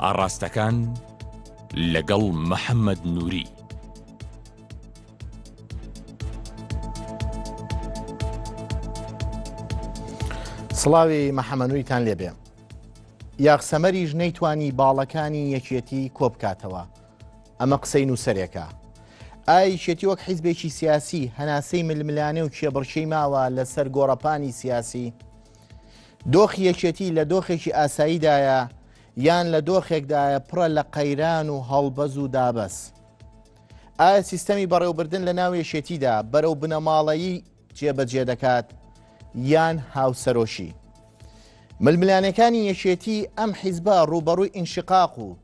ئاڕاستەکان لەگەڵ محەممەد نووری. سڵاوی محەمەنوویتان لێبێ. یاخسەمەریش نەیتوانی باڵەکانی یەکێتی کۆبکاتەوە. ئەمە قسەی نووسەرێکە. ئایا یەکێتی وەک حیزبێکی سیاسی هەناسەی ململانێ و کێبڕکێی ماوە لەسەر گۆڕەپانی سیاسی؟ دۆخی یەکێتی لە دۆخێکی ئاساییدایە یان لە دۆخێکدایە پڕە لە قەیران و هەڵبەز و دابەز؟ ئایا سیستەمی بەڕێوبردن لە ناو یەکێتیدا بەرەو بنەماڵەیی جێبەجێ دەکات یان هاوسەرۆکی؟ ململانێکانی یەکێتی ئەم حیزبە ڕووبەڕووی ئینشقاق و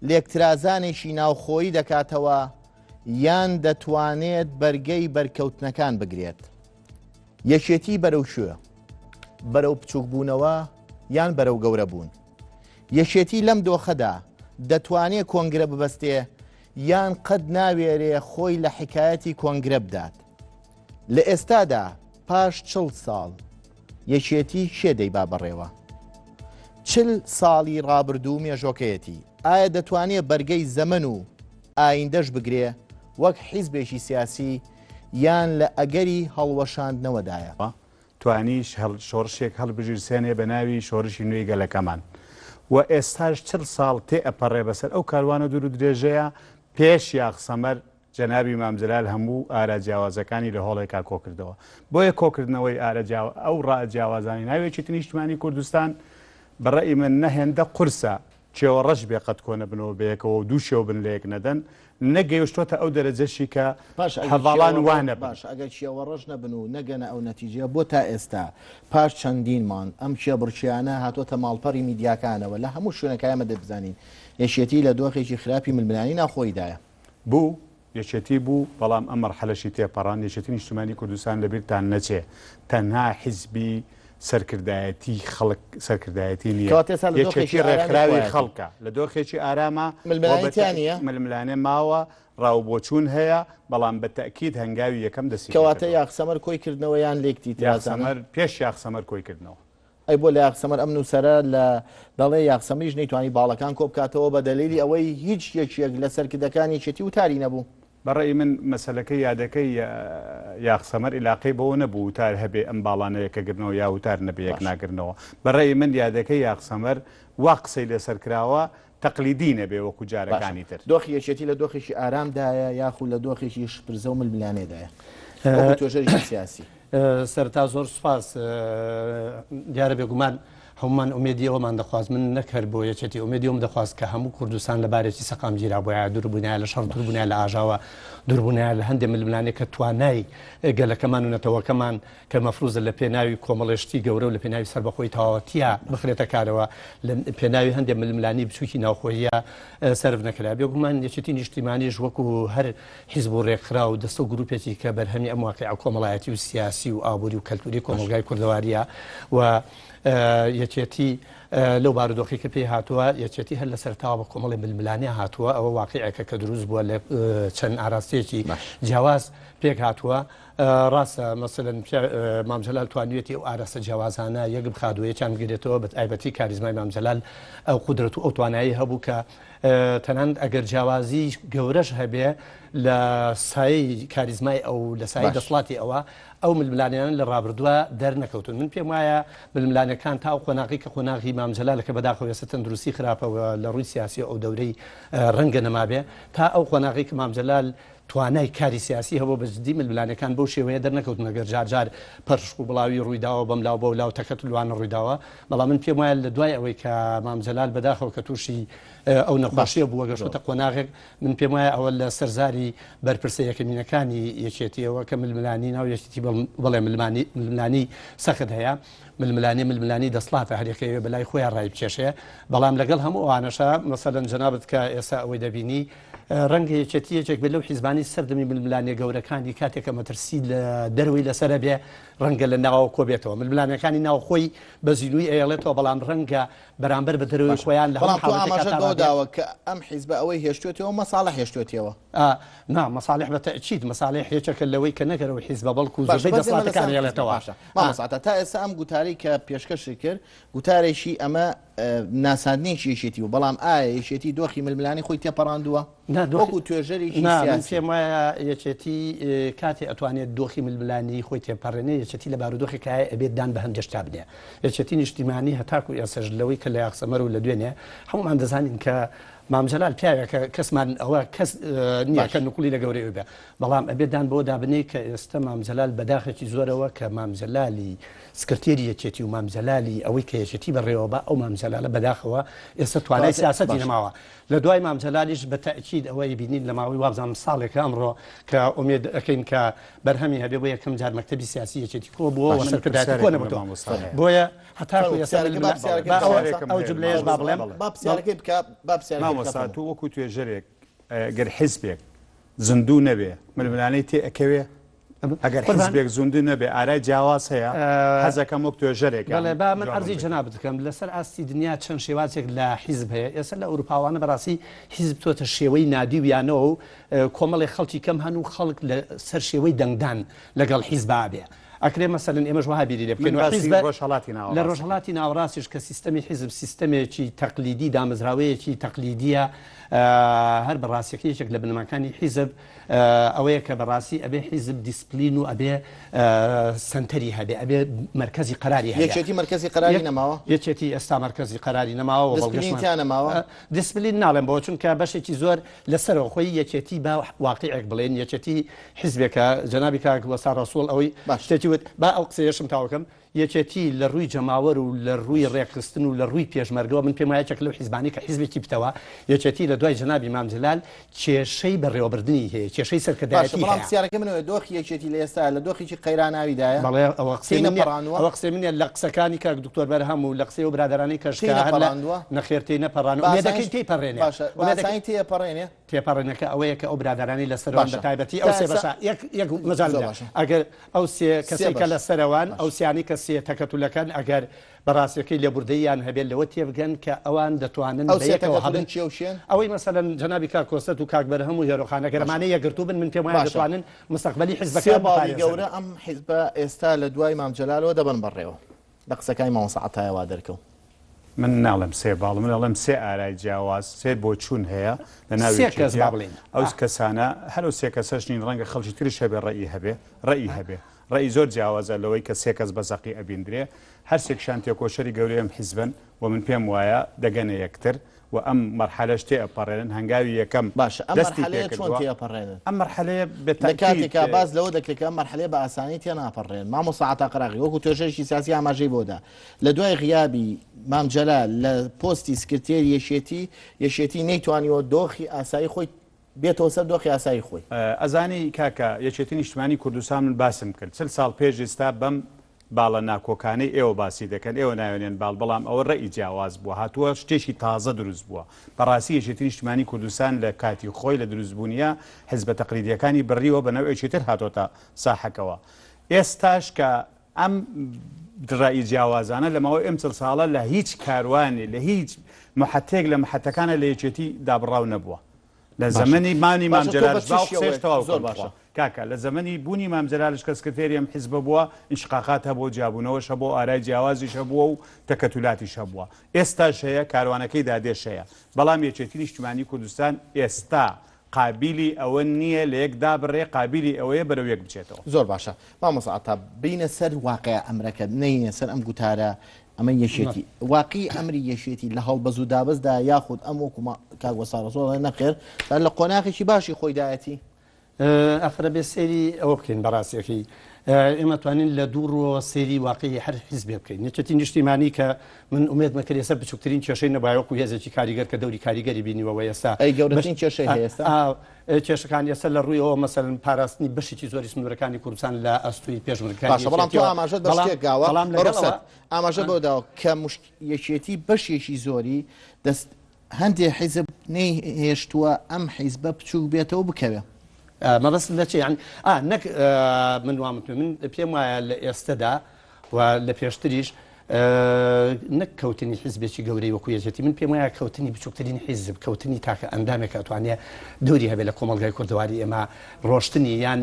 لێکترازانێکی ناوخۆیی دەکاتەوە یان دەتوانێت بەرگەی بەرکەوتنەکان بگرێت؟ یەکێتی بەرەو کوێ؟ بەرەو بچووکبوونەوە یان بەرەو گەورەبوون؟ یەکێتی لەم دۆخەدا دەتوانێ کۆنگرە ببەستێ یان قەت ناوێرێ خۆی لە حیکایەتی کۆنگرە بدات؟ لە ئێستادا پاش چڵ ساڵ یەکێتی کێ دەیبا بەڕێوە؟ چل ساڵی ڕابردوو مێژۆکەیەتی ئایا دەتوانێ بەرگەی زەمەن و ئایندەش بگرێ وەک حیزبێکی سیاسی یان لە ئەگەری هەڵوەشاندنەوەدایە؟ توانی شۆڕشێک هەڵبگیرسێنێ بە ناوی شۆڕشی نوێی گەلەکەمان و ئێستاش چل ساڵ تێ ئەپەڕێ بەسەر ئەو کاروانە دوور و درێژەیە پێش یاخسەمەر جەنابی مام جەلال هەموو ئارا جیاوازەکانی لە هۆڵێکا کۆکردەوە. بۆیە کۆکردنەوەی ئارا جیاوا ئەو ڕا جیاوازانەی ناو یەکێتی نیشتمانی کوردستان بە ڕەئی من نە هێندە قورسە کێوە ڕەش بێ قەت کۆنەبنەوە بەیەکەوە و دوو شێو بن لەیەک نەدەن، نە گەیشتۆتە ئەو دەرەجەشی کە باش ئەگەر هەڤاڵان کێوە وا ڕەش نەبن. باش ئەگەر کێوە ڕەش نەبن و نەگەنە ئەو نەتیجەیە بۆ تا ئێستا پاش چەندین مانگ ئەم کێبڕکێیانە هاتۆتە ماڵپەڕی میدیاکانەوە لە هەموو شوێنەکا ئێمە دەبزانین یەکێتی لە دۆخێکی خراپی ململانێی ناوخۆییدایە. بوو، یەکێتی بوو، بەڵام ئەم مەرحەلەشی تێپەڕاند، یەکێتی نیشتمانی کوردستان لەبیرتان نەچێ تەنها حیزبی سەرکردایەتی خەڵک سەرکردایەتی نییە، کەواتە ئێستا لە دۆخێکی یەکێتی ئارامی ڕێکخراوی خۆیەتی. خەڵکە، لە دۆخێکی ئارامە و ململانێی بە تیا نییە؟ ململانێ ماوە، ڕاوبۆچوون هەیە، بەڵام بە تەئکید هەنگاوی یەکەم دەستی کەواتە پێکردووە. یاخسەمەر کۆی کردنەوە یان لێکتی ترازانە؟ یاخسەمەر پێش یاخسەمەر کۆی کردنەوە. ئەی بۆ لە یاخسەمەر ئەم نووسەرە لە دەڵێ یاخسەمەریش نەیتوانی باڵەکان کۆبکاتەوە بە دەلیلی ئەوەی هیچ یەکێک لە سەرکردەکانی یەکێتی وتاری نەبوو؟ بە ڕەئی من مەسەلەکەی یادەکەی یاخسەمەر ئیلاقەی بەوە نەبوو وتار هەبێ ئەم باڵانە یەکەگرنەوە یا وتار نەبێ یەک باشە. ناگرنەوە. بە ڕەئی من یادەکەی یاخسەمەر وا قسەی لەسەر کراوە تەقلیدی نەبێ وەکو باشە جارەکانی تر. دۆخی یەکێتی لە دۆخێکی ئارامدایە یاخو لە دۆخێکی شپرزە و ململانێدایە وەکو توێژەرێکی سیاسی؟ سەرەتا زۆر سوپاس. دیارە بێگومان هەمومان ئومێدی ئەوەمان دەخواست، من نەک هەر بۆ یەکێتی ئومێدی ئەوم دەخواست کە هەموو کوردستان لە بارێکی سەقامگیرا بوایە، دوور بوونایە لە شەڕ، دوور بوونایە لە ئاژاوە، دوور بوونایە لە هەندێ ململانێ کە توانای گەلەکەمان و نەتەوەکەمان کە مەفروزە لە پێناوی کۆمەڵێ شتی گەورە و لە پێناوی سەربەخۆی تەواوەتییا بخرێتە کارەوە، لە پێناوی هەندێ ململانی بچووکی ناوخۆییا سەرف نەکرا. بێگومان یەکێتی نیشتیمانیش وەکو هەر حیزب و رێکخراو و دەستە و گروپێکی کە بەرهەمی ئەم واقیعە کۆمەڵایەتی و سیاسی و ئابووری و کەلتووری کۆمەڵگای کوردەوارییە و یەکێتی لەو بارودۆخی کە پێی هاتووە، یەکێتی هەر لە سەرەتاوە بە کۆمەڵی ململانێ هاتووە، ئەوە واقیعێکە کە دروست بووە لە چەند ئاراستەیەکی جیاواز پێک هاتووە. ڕاستە مەسەلەن مام جەلال توانیویەتی ئەو ئاراستە جیاوازانە یەک بخات و یەکیان بگرێتەوە، بە تایبەتی کاریزمای مام جەلال ئەو قودرەت و ئەو توانایی هەبوو کە تەنانەت ئەگەر جیاوازی گەورەش هەبێ لە سایەی کاریزمای ئەو، لە سایەی دەسەڵاتی ئەوە، ئەو ململانێیانە لە ڕابردووە دەرنەکەوتون. من پێم وایە ململانێکان تا ئەو قۆناغەی کە قۆناغی مام جەلالە کە بەداخەوە ئێستا تەندروستی خراپە و لە ڕووی سیاسیەوە ئەو دەورەی ڕەنگە نەمابێ، تا ئەو قۆناغەی کە مام جەلال توانای کاری سیاسی هەبوو بە جدی ململانێکان بەو شێوەیە دەرنەکەوتن ئەگەر جار جار پەرشک و بڵاوی ڕوویداوە بەم لاو بەو لاو تەکەتولوانە ڕوویداوە بەڵام من پێم وایە لە دوای ئەوەی کە مام جەلال بەداخەوە کە تووشی ئەو نەخۆشیە بووە گەشتە قۆناغێک من پێم وایە ئەوە لە سەرزاری بەرپرسە یەکەمینەکانی یەکێتیەوە کە ململانی ناو یەکێتی بڵێ ململانی سەخت هەیە ململانێ ململانی دەسڵاتە هەریەکەیەوێ بەلای خۆیان ڕای بکێشێ بەڵام لەگەڵ هەموو ئەوانەشا مەسەلەن جەنابت کە ئێستا ئەوەی دەبینی ڕەنگە یەکێتی یەکێک بێت لەو حیزبانەی سەردەمی ململانێ گەورەکانی کاتێک کە مەترسی لە دەرەوەی لەسەرە بێ ڕەنگە لە ناوەوە کۆبێتەوە، ململانێکانی ناوخۆی بە زیندوویی ئەیەڵێتەوە، بەڵام ڕەنگە بەرامبەر بە دەرەوەی باشە خۆیان لە بەڵام هەموو تۆ حاڵەتێکا ئاماژەت تا بەوە ڕادەیەک داوە کە ئەم حیزبە ئەوەی هێشتوێتەوە مەساڵح هێشتوێتەوە. ئا نا مەساڵح بە تەئکید مەساڵح یەکێکە لەوەی کە نەک هەر ئەو حیزبە بەڵکو باشە زۆربەی بەس ئێمە لەسەر دەسەڵاتەکان ئەم حیزبە ئەیەڵێتەوە. باشە ئا. مامۆستا عەتا تا ئێستا ئەم گوتارەی کە پێشکەشت کرد گوتارێکی ئەمە ناساندنێکی یەکێتی بوو، بەڵام ئایا یەکێتی دۆخی ململانێی خۆی تێپەڕاندووە؟ نا دۆخی وەکو توێژەرێکی نا من سیاسی. پێم وایە یەکێتی کاتێ ئەتوانێت دۆخی ململانێی خۆی تێپەڕێنێ یەکێتی لە بارودۆخێکایە ئەبێت دان بە هەندێ شتا بنێ یەکێتی نیشتیمانی هەتاکو ئێسەش لەوەی کە لە یاخسەمەر و لە دوێنێ هەموومان دەزانین کە مام جەلال پیاوێکە کەسمان ئەوە کەس نییە باش. کە نکوڵی لە گەورەی ئەو بێ بەڵام ئەبێ دان بەوەدا بنێی کە ئێستە مام جەلال بە داخێکی زۆرەوە کە مام جەلالی سکرتێری یەکێتی و مام جەلالی ئەوەی کە یەکێتی بەڕێوە با ئەو مام جەلالە بەداخەوە ئێستا توانای کەواتە سیاسەتی باشە. نەماوە لە دوای مام جەلالیش بە تەئکید ئەوە ئەیبینین لە ماوەی وابزانم ساڵێکە ئەمڕۆ کە ئومێد ئەکەین کە بەرهەمی هەبێ بۆ یەکەم جار مەکتەبی سیاسی یەکێتی کۆ بووەوە باشە من سەرکردایەتی کۆ پرسیارێکم لە نەبووتەوە مامۆستا هەیە. بۆیە هەتاکو فەرموو ئێستا پرسیارەکە با ململا پرسیارەکە با بکە ئەوە مامۆستا. پرسیارێکم ئەو هەیە لە جملەیەش با مامۆستا بڵێم بەڵێ. با پرسیارەکەی بکە با پرسیارەکەی بکە مامۆستا فەرموو. تۆ وەکو توێژەرێک گەر حیزبێک زیندوو نەبێ ململانێی تێ ئەکەوێ؟ ئەگەر قوربان حیزبێک زیندوو نەبێ ئارای جیاواز هەیە؟ حەزەکەم وەک توێژەرێک بەڵێ یان با من جوابم عەرزی بدەی. جەنابت بکەم لەسەر ئاستی دنیا چەند شێوازێک لە حیزب هەیە ئێستا لە ئەوروپاوانە بەڕاستی حیزب تۆتە شێوەی نادی و یانەوە و کۆمەڵێک خەڵکی کەم هەن و خەڵک لە سەر شێوەی دەنگدان لەگەڵ حیزبا بێ ئەکرێ مەسەلەن ئێمەش وەها بیری لێ من بکەین و باسی حیزبە ڕۆژهەڵاتی لە ناوەڕاست ئەکەم. ڕۆژهەڵاتی ناوەڕاستیش کە سیستەمی حیزب سیستەمێکی تەقلیدی دامەزراوەیەکی تەقلیدیە هەر بە ڕاستیەکەی یەکێک لە بنەماکانی حیزب ئەوەیە کە بەڕاستی ئەبێ حیزب دیسپلین و ئەبێ سەنتەری هەبێ ئەبێ مەرکەزی قەراری هەبێ. یەکێتی مەرکەزی قەراری نەماوە؟ یەکێتی ئێستا مەرکەزی قەراری نەماوە و دیسپلین بەڵگەشمان تیا نەماوە؟ دیسپلین ناڵێم بۆ چونکە بەشێکی زۆر لەسەرەوە خۆی یەکێتی با واقیعێک بڵێن یەکێتی حیزبێکە جەنابی کاک وەستا ڕەسوڵ ئەوەی باش. شتێکی وت با ئەو قسەیەشم تاوکەم یەکێتی لە ڕووی جەماوەر و لە ڕووی ڕێکخستن و لە ڕووی پێشمەرگەوە من پێم وایە یەکێک لەو حیزبانەی کە حیزبێکی پتەوە، یەکێتی لە دوای جەنابی مام جەلال کێشەی بەڕێوەبردنی هەیە، کێشەی باشە سەرکردایەتی بەڵام هەیە. پرسیارەکەی من ئەوەیە دۆخی یەکێتی لە ئێستایا لە دۆخێکی قەیراناویدایە؟ بەڵێ ئەوە قسەی تێی من نییە، نەپەڕاندووە؟ ئەوە قسەی من نییە، لە قسەکانی کاک دکتۆر بەرهەم و لە قسەی ئەو برادەرانەی کەش تێی کە هەر لە نەپەڕاندووە؟ نەخێر تێی نەپەڕاندووە، بە ئومێدەکەین ئاسانیش تێی پەڕێنێ، باشە بە ئومێدەکەین. ئاسانی تێی ئەپەڕێنێ؟ تێپەڕێنەکە ئەوەیە کە ئەو برادەرانەی لە سەرەوەن باشە بە تایبەتی تا ئەو سێ ئێستا بەشە یەک یەک مەجال زۆر بدە باشە ئەگەر ئەو سێ سێ کەسەی کە بەش لە سەرەوان ئەو باشە سیانەی کە سێ تەکەتولەکەن ئەگەر بە ڕاستیەکەی لێبوردەییان هەبێت لەوە تێبگەن کە ئەوان دەتوانن ئەو بە سێ یەکەوە تەکەتولە هەبن کێ و کێن؟ ئەوەی مەسەلەن جەنابی کاک کۆسرەت و کاک بەرهەم و هێرۆخان ئەگەر باشە ئەمانە یەکگرتوو بن من پێم وایە باشە دەتوانن مستەقبەلی سێ حیزبەکەیان باڵی بپارێزن. گەورە ئەم حیزبە ئێستا لە دوای مام جەلالەوە دەبەن بەڕێوە لە قسەکانی مامۆستا عەتایە وا دەرکەوت. من ناڵێم سێ باڵ، من ئەڵێم سێ ئارای جیاواز، سێ بۆچوون هەیە لە ناو سێ کەس یەکێتیا. با بڵێین. ئەو کەسانە هەر ئەو سێ کەسەش نین، ڕەنگە خەڵکی تریش هەبێ ڕەئی هەبێ، ڕەئی هەبێ. ڕەئی زۆر جیاوازە لەوەی کە سێ کەس بە زەقی ئەبیندرێ. هەر سێکشیان تێکۆشەری گەورەی ئەم حیزبەن و من پێم وایە دەگەنە یەکتر. و ئەم مەرحەلەش تێئەپەڕێنن، هەنگاوی یەکەم باشە ئەم دەستی مەرحەلەیە چۆن پێکردووە. تێئەپەڕێنن؟ ئەم مەرحەلەیە بە لە تەئکید. کاتێکا باس لەوە دەکرێت کە ئەم مەرحەلەیە بە ئاسانی تێناپەڕێن. مامۆستا عەتا قەراغی وەکو توێژەرێکی سیاسی ئاماژەی بۆ دا، لە دوای غیابی مام جەلال لە پۆستی سکرتێری یەکێتی، یەکێتی نەیتوانیوە دۆخی ئاسایی خۆی بێتەوە سەر دۆخی ئاسایی خۆی. ئەزانی کاکە، یەکێتی نیشتمانی کوردستان من باسم کرد 40 ساڵ پێش ئیستا بەم باڵە ناکۆکانەی ئێوە باسی دەکەن، ئێوە ناوێنێن باڵ، بەڵام ئەوە ڕەئی جیاواز بووە، هاتووە شتێکی تازە دروست بووە. بەڕاستی یەکێتی نیشتمانی کوردستان لە کاتی خۆی لە دروستبوونیا حزبە تەقلیدییەکانی بڕیوە بە نەوعێکی تر هاتۆتە ساحەکەوە. ئێستاش کە ئەم ڕەئی جیاوازانە لە ماوەی ئەم 40 ساڵە لە هیچ کاروانێ، لە هیچ محەتێک لە محەتەکانە لە یەکێتی دابڕاو نەبووە. لە باشە زەمەنی مانی مام باشە تۆ بە جەلالش چ با ئەو قسەیەش شێوەیەک تەواو زۆر کەم باشە. تخوا کاکە لە زەمەنی بوونی مام جەلالش کە سکرتێری ئەم حیزبە بووە ئینشقاقات هەبووە جیابوونەوەش هەبووە ئارای جیاوازیش هەبووە و تەکەتولاتیش هەبووە ئێستاش هەیە کاروانەکەی دادێش هەیە بەڵام یەکێتی نیشتیمانی کوردستان ئێستا قابیلی ئەوە نییە لە یەک دابڕێ قابیلی ئەوەیە بەرەو یەک بچێتەوە. زۆر باشە مامۆستا عەتا بینە سەر واقع ئەمرەکە نەینە سەر ئەم گوتارە ئەمە یەکێتی واقعی ئەمری یەکێتی لە هەڵبەز و دابەزدا یاخود ئەم وەکو کاک وەستا ڕەسوڵ ئەڵێ نەخێر لە قۆناغێکی باشی خۆیدایەتی. ئاخر ئەبێ سەیری ئەوە بکەین بەڕاستیەکەی ئێمە توانین لە دوو ڕووەوە سەیری واقعی هەر حیزبێ بکەین یەکێتی نیشتیمانی کە من ئومێدمە کرد ئێستا بچووکترین کێشەی نەبوایە وەکو هێزێکی کاریگەر کە دەوری کاریگەری بینیوە و ئێستا ئەی گەورەترین کێشەی هەیە ئێستا؟ کێشەکان ئێستا لە ڕووی ئەوە مەسەلەن پاراستنی بەشێکی زۆری سنوورەکانی کوردستان لە ئەستووی پێشمەرگەکانی باشە بەڵام تۆ یەکێتیەوە ئاماژەت بە بەڵام شتێک گاوە بەڵام لەگەڵ بەڕوخسەت ئەوە ئاماژە بەوە داوە کە مشک یەکێتی بەشێکی زۆری دەست هەندێ حیزب نەیهێشتووە ئەم حیزبە بچووک بێتەوە بکەوێ. مەبەستت لە چیە یانی ئا نەک من وام وتووە من پێم وایە لە ئێستەدا و لە پێشتریش نەک کەوتنی حیزبێکی گەورەی وەکو یەکێتی من پێم وایە کەوتنی بچووکترین حیزب کەوتنی تاکە ئەندامێک ئەتوانێ دەوری هەبێت لە کۆمەڵگای کوردەواری ئێمە ڕۆشتنی یان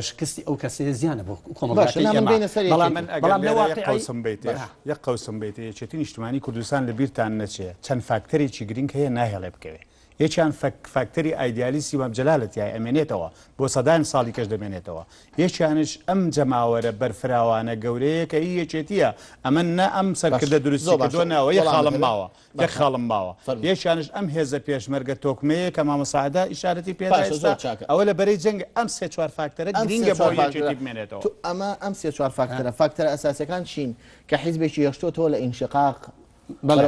شکستی ئەو کەسەیە زیانە بۆ کۆمەڵگاکەی ئێمە بەڵام من ئەگەر لێرە یەک قەوسم بەیتێ یەک قەوسم بەیتێ یەکێتی نیشتمانی کوردستان لە بیرتان نەچێ چەند فاکتەرێکی گرنگ هەیە ناهێڵێ بکەوێ یەکیان فاکتەری ئایدیالیستی مام جەلالە تیای ئەمێنێتەوە بۆ سەدان ساڵی کەش دەمێنێتەوە یەکیانش ئەم جەماوەرە بەرفراوانە گەورەیە کە هی یەکێتیە ئەمە نە ئەم سەرکردە دروستی کردووە ناوە یەک خاڵم ماوە یەک خاڵم ماوە یەکیانش ئەم هێزە پێشمەرگە تۆکمەیە کە مامۆستا عەدا ئیشارەتی پێدا ئێستا ئەوە لە بەرەی جەنگ ئەم سێ چوار فاکتەرە گرینگە بۆ یەکێتی بمێنێتەوە. ئەمە ئەم سێ چوار فاکتەرە فاکتەرە ئەساسیەکان چین کە حیزبێکی هێشتۆتەوە لە ئینشقاق بەڵێ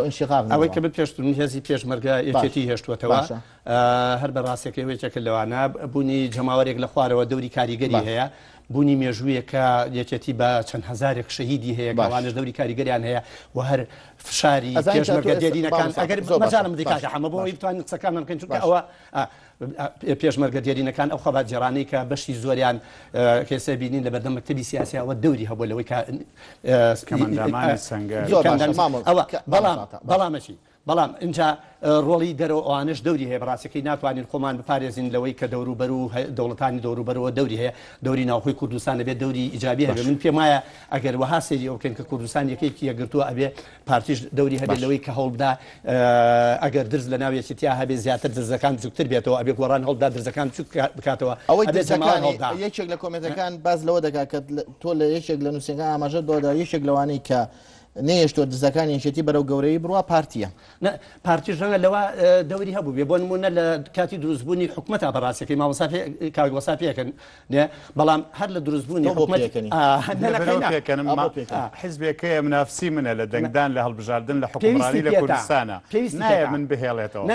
ئەوەی کە من پێشتر هێزی پێشمەرگە یەکێتی هێشتووەتەوە هەر بە ڕاستەکەی یەکێکە لەوانە بوونی جەماوەرێک لە خوارەوە دەوری کاریگەری هەیە بوونی مێژوویەکە یەکێتی بە چەند هەزارێک شەهیدی هەیە کەوانش دەوری کاریگەریان هەیە و هەر فشاری پێشمەرگە دێرینەکان ئەگەر مەجالم بدەی کاکە حەمە بۆ ئەوەی بتوانین قسەکانمان بکەین چونکە ئەوە پێشمەرگە دێرینەکان ئەو خەباتگێڕانەی کە بەشی زۆریان کە ئێستا بینین لە بەردەم مەکتەبی سیاسی ئەوە دەوری هەبووە لەوەی کە کەمەندامانی سەنگەر ئەوە بەڵام بەڵامەچی بەڵام اینجا ڕۆڵی دەرەوە ئەوانش دەوری هەیە بەڕاستەکەی ناتوانین خۆمان بپارێزین لەوەی کە دەوروبەر و دەوڵەتانی دەوروبەرەوە دەوری هەیە دەوری ناوخۆی کوردستان دەبێت دەوری ئیجابی هەبێت من پێم وایە ئەگەر وەها سەیری ئەو بکەین کە کوردستان یەکێکی یەکگرتووە ئەبێ پارتیش دەوری هەبێت لەوەی کە هەوڵبدا ئەگەر درز لە ناو یەکێتیا هەبێت زیاتر درزەکان بچووکتر بێتەوە، ئەبێ گۆڕان هەوڵبدا درزەکان بچووک بکاتەوە، ئەوەی درزەکانی یەکێک لە کۆمێنتەکان باس لەوە دەکات کە تۆ لە یەکێک لە نووسینەکان ئاماژەت بەوە دا یەکێک لەوانەی کە نەیەشتووە دزەکانی یەکێتی بەرەو گەورەیی بڕوا پارتییە. نا پارتیش ڕەنگە لەوە دەوری هەبوو بێ بۆ نموونە لە کاتی دروستبوونی حکومەتا بەڕاستەکەی مامۆستا کاک وەستا پێکەن بەڵام هەر لە دروستبوونی حکومەت حزبێک هەیە منافسی منە لە دەنگدان لە هەڵبژاردن لە حکومڕانی لە کوردستانە نایە من بهێڵێتەوە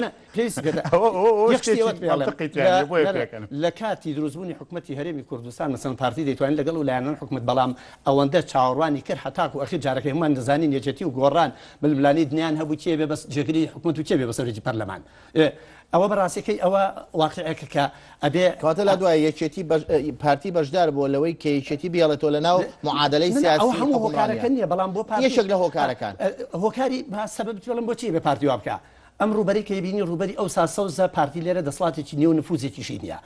لە کاتی دروستبوونی حکومەتی هەرێمی کوردستان مەسەن پارتی دەیتوانین لەگەڵ و لایەنان حکومەت بەڵام ئەوەندە چاوەڕوانی کرد هەتاکو ئەخیر جارەکەی هەمووان دەزانین یەکێتی و گۆڕان ململانێی دنیان هەبوو کێ بێ بەس جێگری حکومەت و کێ بێ بە سەرۆکی پەرلەمان ئەوە بەڕاستیەکەی ئەوە واقیعێکە کە ئەبێ. کەواتە لا دوایە یەکێتی بەش پارتی بەشدار بووە لەوەی کە یەکێتی بهێڵێتەوە لە ناو معادەلەی سیاسی ئەوە هەموو هۆکارەکە نییە بەڵام بۆ پارتی یەکێک لە هۆکارەکان هۆکاری با سەبەب بڵێم بۆچی بێ پارتی وا بکا ئەم ڕووبەرەی کە بینی ڕووبەری ئەوسا سەوزە پارتی لێرە دەسەڵاتێکی نییە و نفوزێکیشی نییە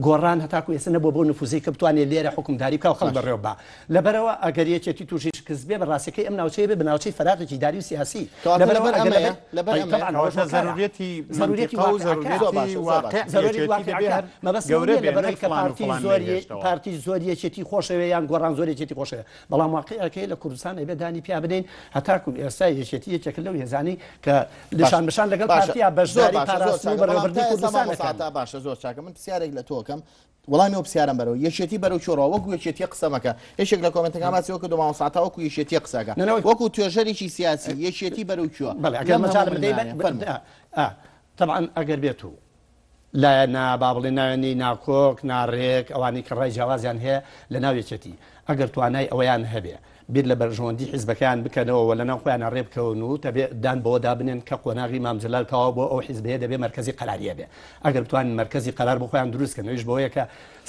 گۆڕان هەتاکو ئێستا نەبووە بەو نفوزەی کە بتوانێت لێرە حوکمداری بکا و خەڵک بەڕێوە ببا. لەبەرئەوە ئەگەر یەکێتی تووشی شکست بێ بە ڕاستیەکەی ئەم ناوچەیە بێ بە ناوچەی فەراغێکی ئیداری و سیاسی. کەواتە لەبەرئەوە لەبەر ئەگەر ئەمەیە لەبەر لەبەر ئەی ئەمەیە. تەبعەن ئەوەش کەواتە هۆکارە. زەروریەتی زەروریەتی مەنتیقە و واقیعەکە. زۆر زەروریەتی باشە، زۆر واقیع باشە. مەبەستم ئەوە یەکێتی نییە دەبێ لەبەرئەوەی کە هەر مەبەستم ئەوە گەورە نییە بێ لەبەرئەوەی نەک کە فڵان و پارتی فڵان زۆر نەیهێشتەوە. پارتی زۆر یەکێتی خۆشەوێ یان گۆڕان زۆر یەکێتی خۆشەوێ. بەڵام واقیعەکەی لە کوردستان ئەبێ دانی پیا بنێین هەتاکو ئێستا یەکێتی یەکێکە لەو هێزانەی کە باشە شان بە شان لەگەڵ باشە پارتیا زۆر بەشداری باشە زۆر پاراستن و چاکە بەڵام بەڕێوەبردنی تا ئێستا کوردستان مامۆستا ئەکەن. عەتا باشە زۆر چاکە من پرسیارێک لە تۆ ئەکەم وەڵامی ئەو پرسیارەم بەرەوە یەکێتی بەرەو کوێ ڕوا وەکو یەکێتیە قسە مەکە یەکێک لە کۆمێنتەکان باسی وەکو دو مامۆستا عەتا وەکو یەکێتیە قسە ئەکا نە نە وەکو توێژەرێکی سیاسی یەکێتی بەرەو کوێ بەڵێ ئەگەر لەم هەموو مەجالم بدەی ململانێ فەرموو. تەبعەن ئەگەر بێت و لایەنە با بڵێین ناوێنی ناکۆک، ناڕێک، ئەوانەی کە ڕای جیاوازیان هەیە لە ناو یەکێتی، ئەگەر توانای ئەوەیان هەبێ بیر لە بەرژەوەندی حیزبەکەیان بکەنەوە و لە ناو خۆیانا ڕێ بکەون و دەبێ دان بەوەدا بنێن کە قۆناغی مام جەلال تەواو بووە ئەو حیزبەیە دەبێ مەرکەزی قەراری هەبێ ئەگەر بتوانن مەرکەزی قەرار بۆ خۆیان دروست کەن ئەویش بەوەیە کە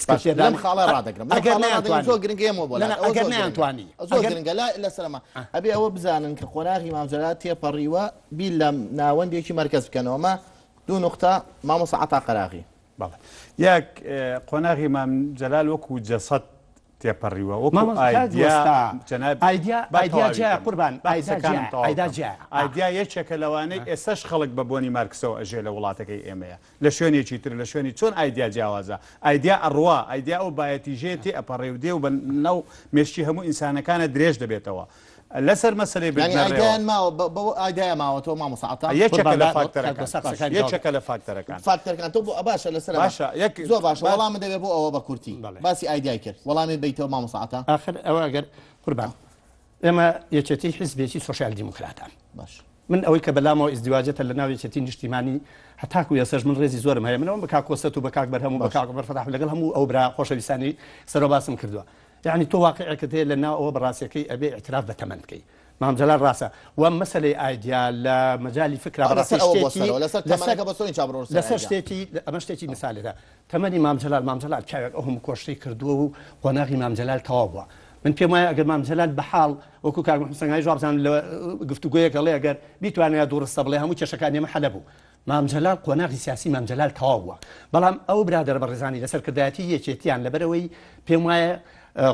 باش لەم سکرتێرانی خاڵە ڕادەگرم لەم ئەگەر خاڵە ڕادەگرم نەیانتوانی زۆر گرنگە ئێمە بۆ نە لات نە ئەوە ئەگەر زۆر گرنگە نەیانتوانی زۆر ئەگەر گرنگە لا لەسەرما ئەبێ ئەوە بزانن کە قۆناغی مام جەلال تێپەڕیوە بیر لە ناوەندێکی مەرکەز بکەنەوە مە دوو نوقتە مامۆستا عەتا قەراغی. بەڵێ یەک قۆناغی مام جەلال وەکو جەسەد تێپەڕیوە وەکو مامۆستا کاک ئایدیا وەستا جەناب ئایدیا با ئایدیا تەواوی جیایە کەم قوربان با ئایدا قسەکانم جیایە تەواو ئایدا کەم جیایە ئا. ئایدیا یەکێکە لەوانەی ئێستاش خەڵک بە بۆنی مارکسەوە ئەژێ لە وڵاتەکەی ئێمەیە لە شوێنێکی تر لە شوێنی چۆن ئایدیا جیاوازە ئایدیا ئەڕوا ئایدیا ئەو بایەتیژەیە تێ ئەپەڕێ و دێ و بە ناو مێشکی هەموو ئینسانەکانە درێژ دەبێتەوە لەسەر مەسەلەی یانی بردنە ڕێوە. ئایدایان ماوە بە بەوە ئایدایە ماوەتەوە مامۆستا عەتا؟ یەکێکە قوربان لە با کاک فاکتەرەکان وەستا باش قسەکانی تەواو یەکێکە لە فاکتەرەکان. فاکتەرەکان تۆ بۆ باشە لەسەر ئەمە باشە یەک زۆر باشە با وەڵامت دەبێ بۆ ئەوە بە کورتی بەڵێ. باسی ئایدای کرد وەڵامی بەیتەوە مامۆستا عەتا. ئاخر ئەوە ئەگەر قوربان ئێمە یەکێتی حیزبێکی سۆسیال دیموکراتە باش. من ئەوەی کە بەلامەوە ئیزدیواجێتە لە ناو یەکێتی نیشتیمانی هەتاکو ئێستاش من ڕێزی زۆرم هەیە من ئەوم بە کاک کۆسرەت و بە کاک بەرهەم و بە باش. کاک عومەر فەتاح و لەگەڵ هەموو ئەو برا خۆشەویستانەی سەرەوە باسم کردووە یەعنی تۆ واقیعێکت هەیە لە ناو ئەوە بە ڕاستیەکەی ئەبێ ئیعتراف بە تەمەن بکەی. مام جەلال ڕاستە و مەسەلەی ئایدیا لە مەجالی فکرا بەڕاستی لەسەر ئەوە شتێکی بۆسەرەوە لەسەر لەسەر تەمەنەکە بەسۆنی چا بڕۆ لەسەر لەسەر ئایدیا. شتێکی ئەمە شتێکی مثالێتە تەمەنی مام جەلال مام جەلال پیاوێک ئەو هەموو کۆششەی کردووە و قۆناغی مام جەلال تەواو بووە من پێم وایە ئەگەر مام جەلال بە حاڵ وەکو کاک محمد سەنگاویش وابزانم لە گفتوگۆیەک ئەڵێ ئەگەر بیتوانایە دوو ڕستە بڵێ هەموو کێشەکانی ئێمە حەلە بوو مام جەلال قۆناغی سیاسی مام جەلال تەواو بووە بەڵام ئەو برادەرە بەڕێزانی لە سەرکردایەتی یەکێتیان لەبەرئەوەی پێم وایە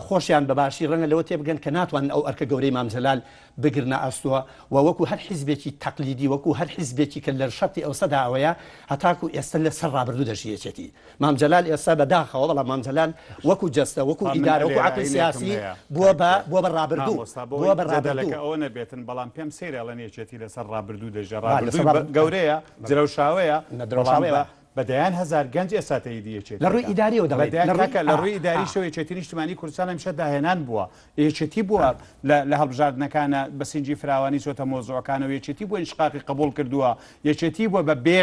خۆشیان بە باشی ڕەنگە لەوە تێبگەن کە ناتوانن ئەو ئەرکە گەورەی مام جەلال بگرنە ئەستۆ و وەکو هەر حیزبێکی تەقلیدی وەکو هەر حیزبێکی کە لە شەرقی ئەوسەدا ئەوەیە هەتاکو ئێستا لە سەر ڕابردوو دەژی یەکێتی مام جەلال ئێستا بە داخەوە بەڵام مام جەلال وەکو جەستە وەکو من ئیدارە وەکو لێرە عەقڵی عەینێکم سیاسی هەیە بووە کاک بە تیار. بووە بە ڕابردوو مامۆستا بووە بۆی بە ڕابردوو. جەدەلەکە ئەوە نەبێتن بەڵام پێم سەیرە ئەڵێن یەکێتی لەسەر ڕابردوو دەژێ با لەسەر ڕابردووی ڕابردوو گەورەیە درەوشاوەیە نە بەڵام درەوشاوەیە بە بە دەیان هەزار گەنج ئێستا تەییدی یەکێتی لە ڕووی ئەکا. ئیداریەوە بە دەڵێیت دەیان لە ڕووی کاکە لە ئا ڕووی ئا ئیداریشەوە یەکێتی نیشتمانی کوردستان هەمیشە داهێنان بووە یەکێتی بووە لە لە هەڵبژاردنەکانە بە سینگی فراوانی چۆتە مەوزوعەکانەوە یەکێتی بووە ئینشقاقی قبوڵ کردووە یەکێتی بووە بە بێ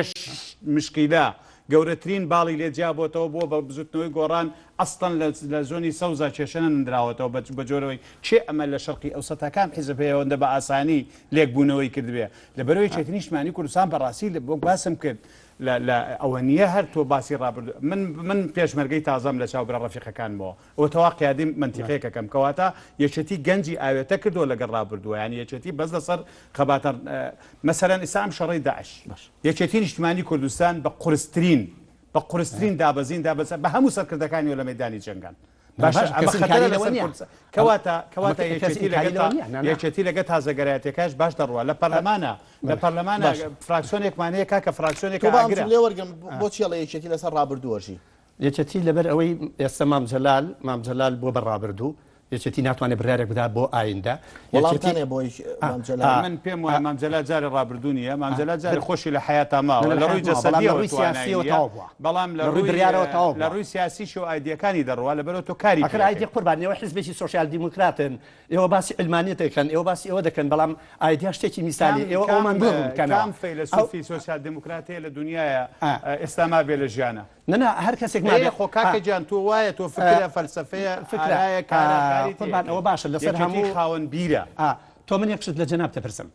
مشکیلە گەورەترین باڵی لێ جیا بۆتەوە بووە بە بزوتنەوەی گۆڕان ئەسڵەن لە لە زۆنی سەوزا کێشە نەنراوەتەوە بە بە جۆرەوەی کێ ئەمە لە شەرقی ئەوسەتا کام حیزب هەیە ئەوەندە بە ئاسانی لێک بوونەوەی کردبێ لەبەرئەوەی یەکێتی نیشتمانی کوردستان بەڕاستی وەک باسم کرد لە لە ئەوە نییە هەر تۆ باسی ڕابردوو من من پێشمەرگەی تازەم لە چاو برا ڕەفیقەکانمەوە ئەوە تەوا قیادی مەنتیقێک ئەکەم کەواتە یەکێتی گەنجی ئاوێتە کردووە لەگەڵ ڕابردووە یانی یەکێتی بەس لەسەر خەباتە مەسەلەن ئیستا ئەم شەڕەی داعش یەکێتی نیشتمانی کوردستان بە قورسترین بە قورسترین دابەزین دابەزە بە هەموو سەرکردەکانیەوە لە مەیدانی جەنگان باشە ئەمە خەتەرە لەسەر کوردستان کەواتە کەواتە یەکێتی لەگەڵ یەکێتی لەگەڵ تازەگەرایەتەکەش باش دەڕوا لە پەرلەمانە لە پەرلەمانە فراکسیۆنێکمان هەیە کاکە فراکسیۆنێک تۆ با ئەم ئاگرە جملەیە وەرگرم بۆچی ئەڵێ یەکێتی لەسەر ڕابردووەژی؟ یەکێتی لەبەر ئەوەی ئێستا مام جەلال مام جەلال بووە بە ڕابردوو یەکێتی ناتوانێت بڕیارێک بدات بۆ ئایندە وەڵامتان هەیە بۆ مام جەلال؟ من پێم وایە مام جەلال جارێ ڕابردوو نییە مام جەلال جارێ خۆشی لە حەیاتا ماوە لە ڕووی جەسەدیەوە توانای نییە بەڵام لە ڕووی بڕیارەوە تەواو لە ڕووی سیاسیشەوە ئایدیەکانی دەڕوا لەبەرئەوە تۆ کاری ئەخر ئایدیا قوربان ئێوە حیزبێکی سۆسیال دیموکراتن ئێوە باسی عیلمانیەت دەکەن ئێوە باسی ئەوە دەکەن بەڵام ئایدیا شتێکی میسالیە ئێوە ئەومان بۆ ڕوون بکەنەوە کام فەیلەسوفی سۆسیال دیموکرات هەیە لە دونیایە ئێستا مابێ لە ژیانا؟ نا نا هەر کەسێک مابێ. ئێ خۆ کاکە گیان تۆ وایە تۆ فکرە فەلسەفەیە فکرە ئارایە کارە کاری تێ قوربان ئەوە باشە لەسەر یەکێتی هەموو خاوەن بیرە. ئا تۆ من یەک شت لە جەنابت دەپرسم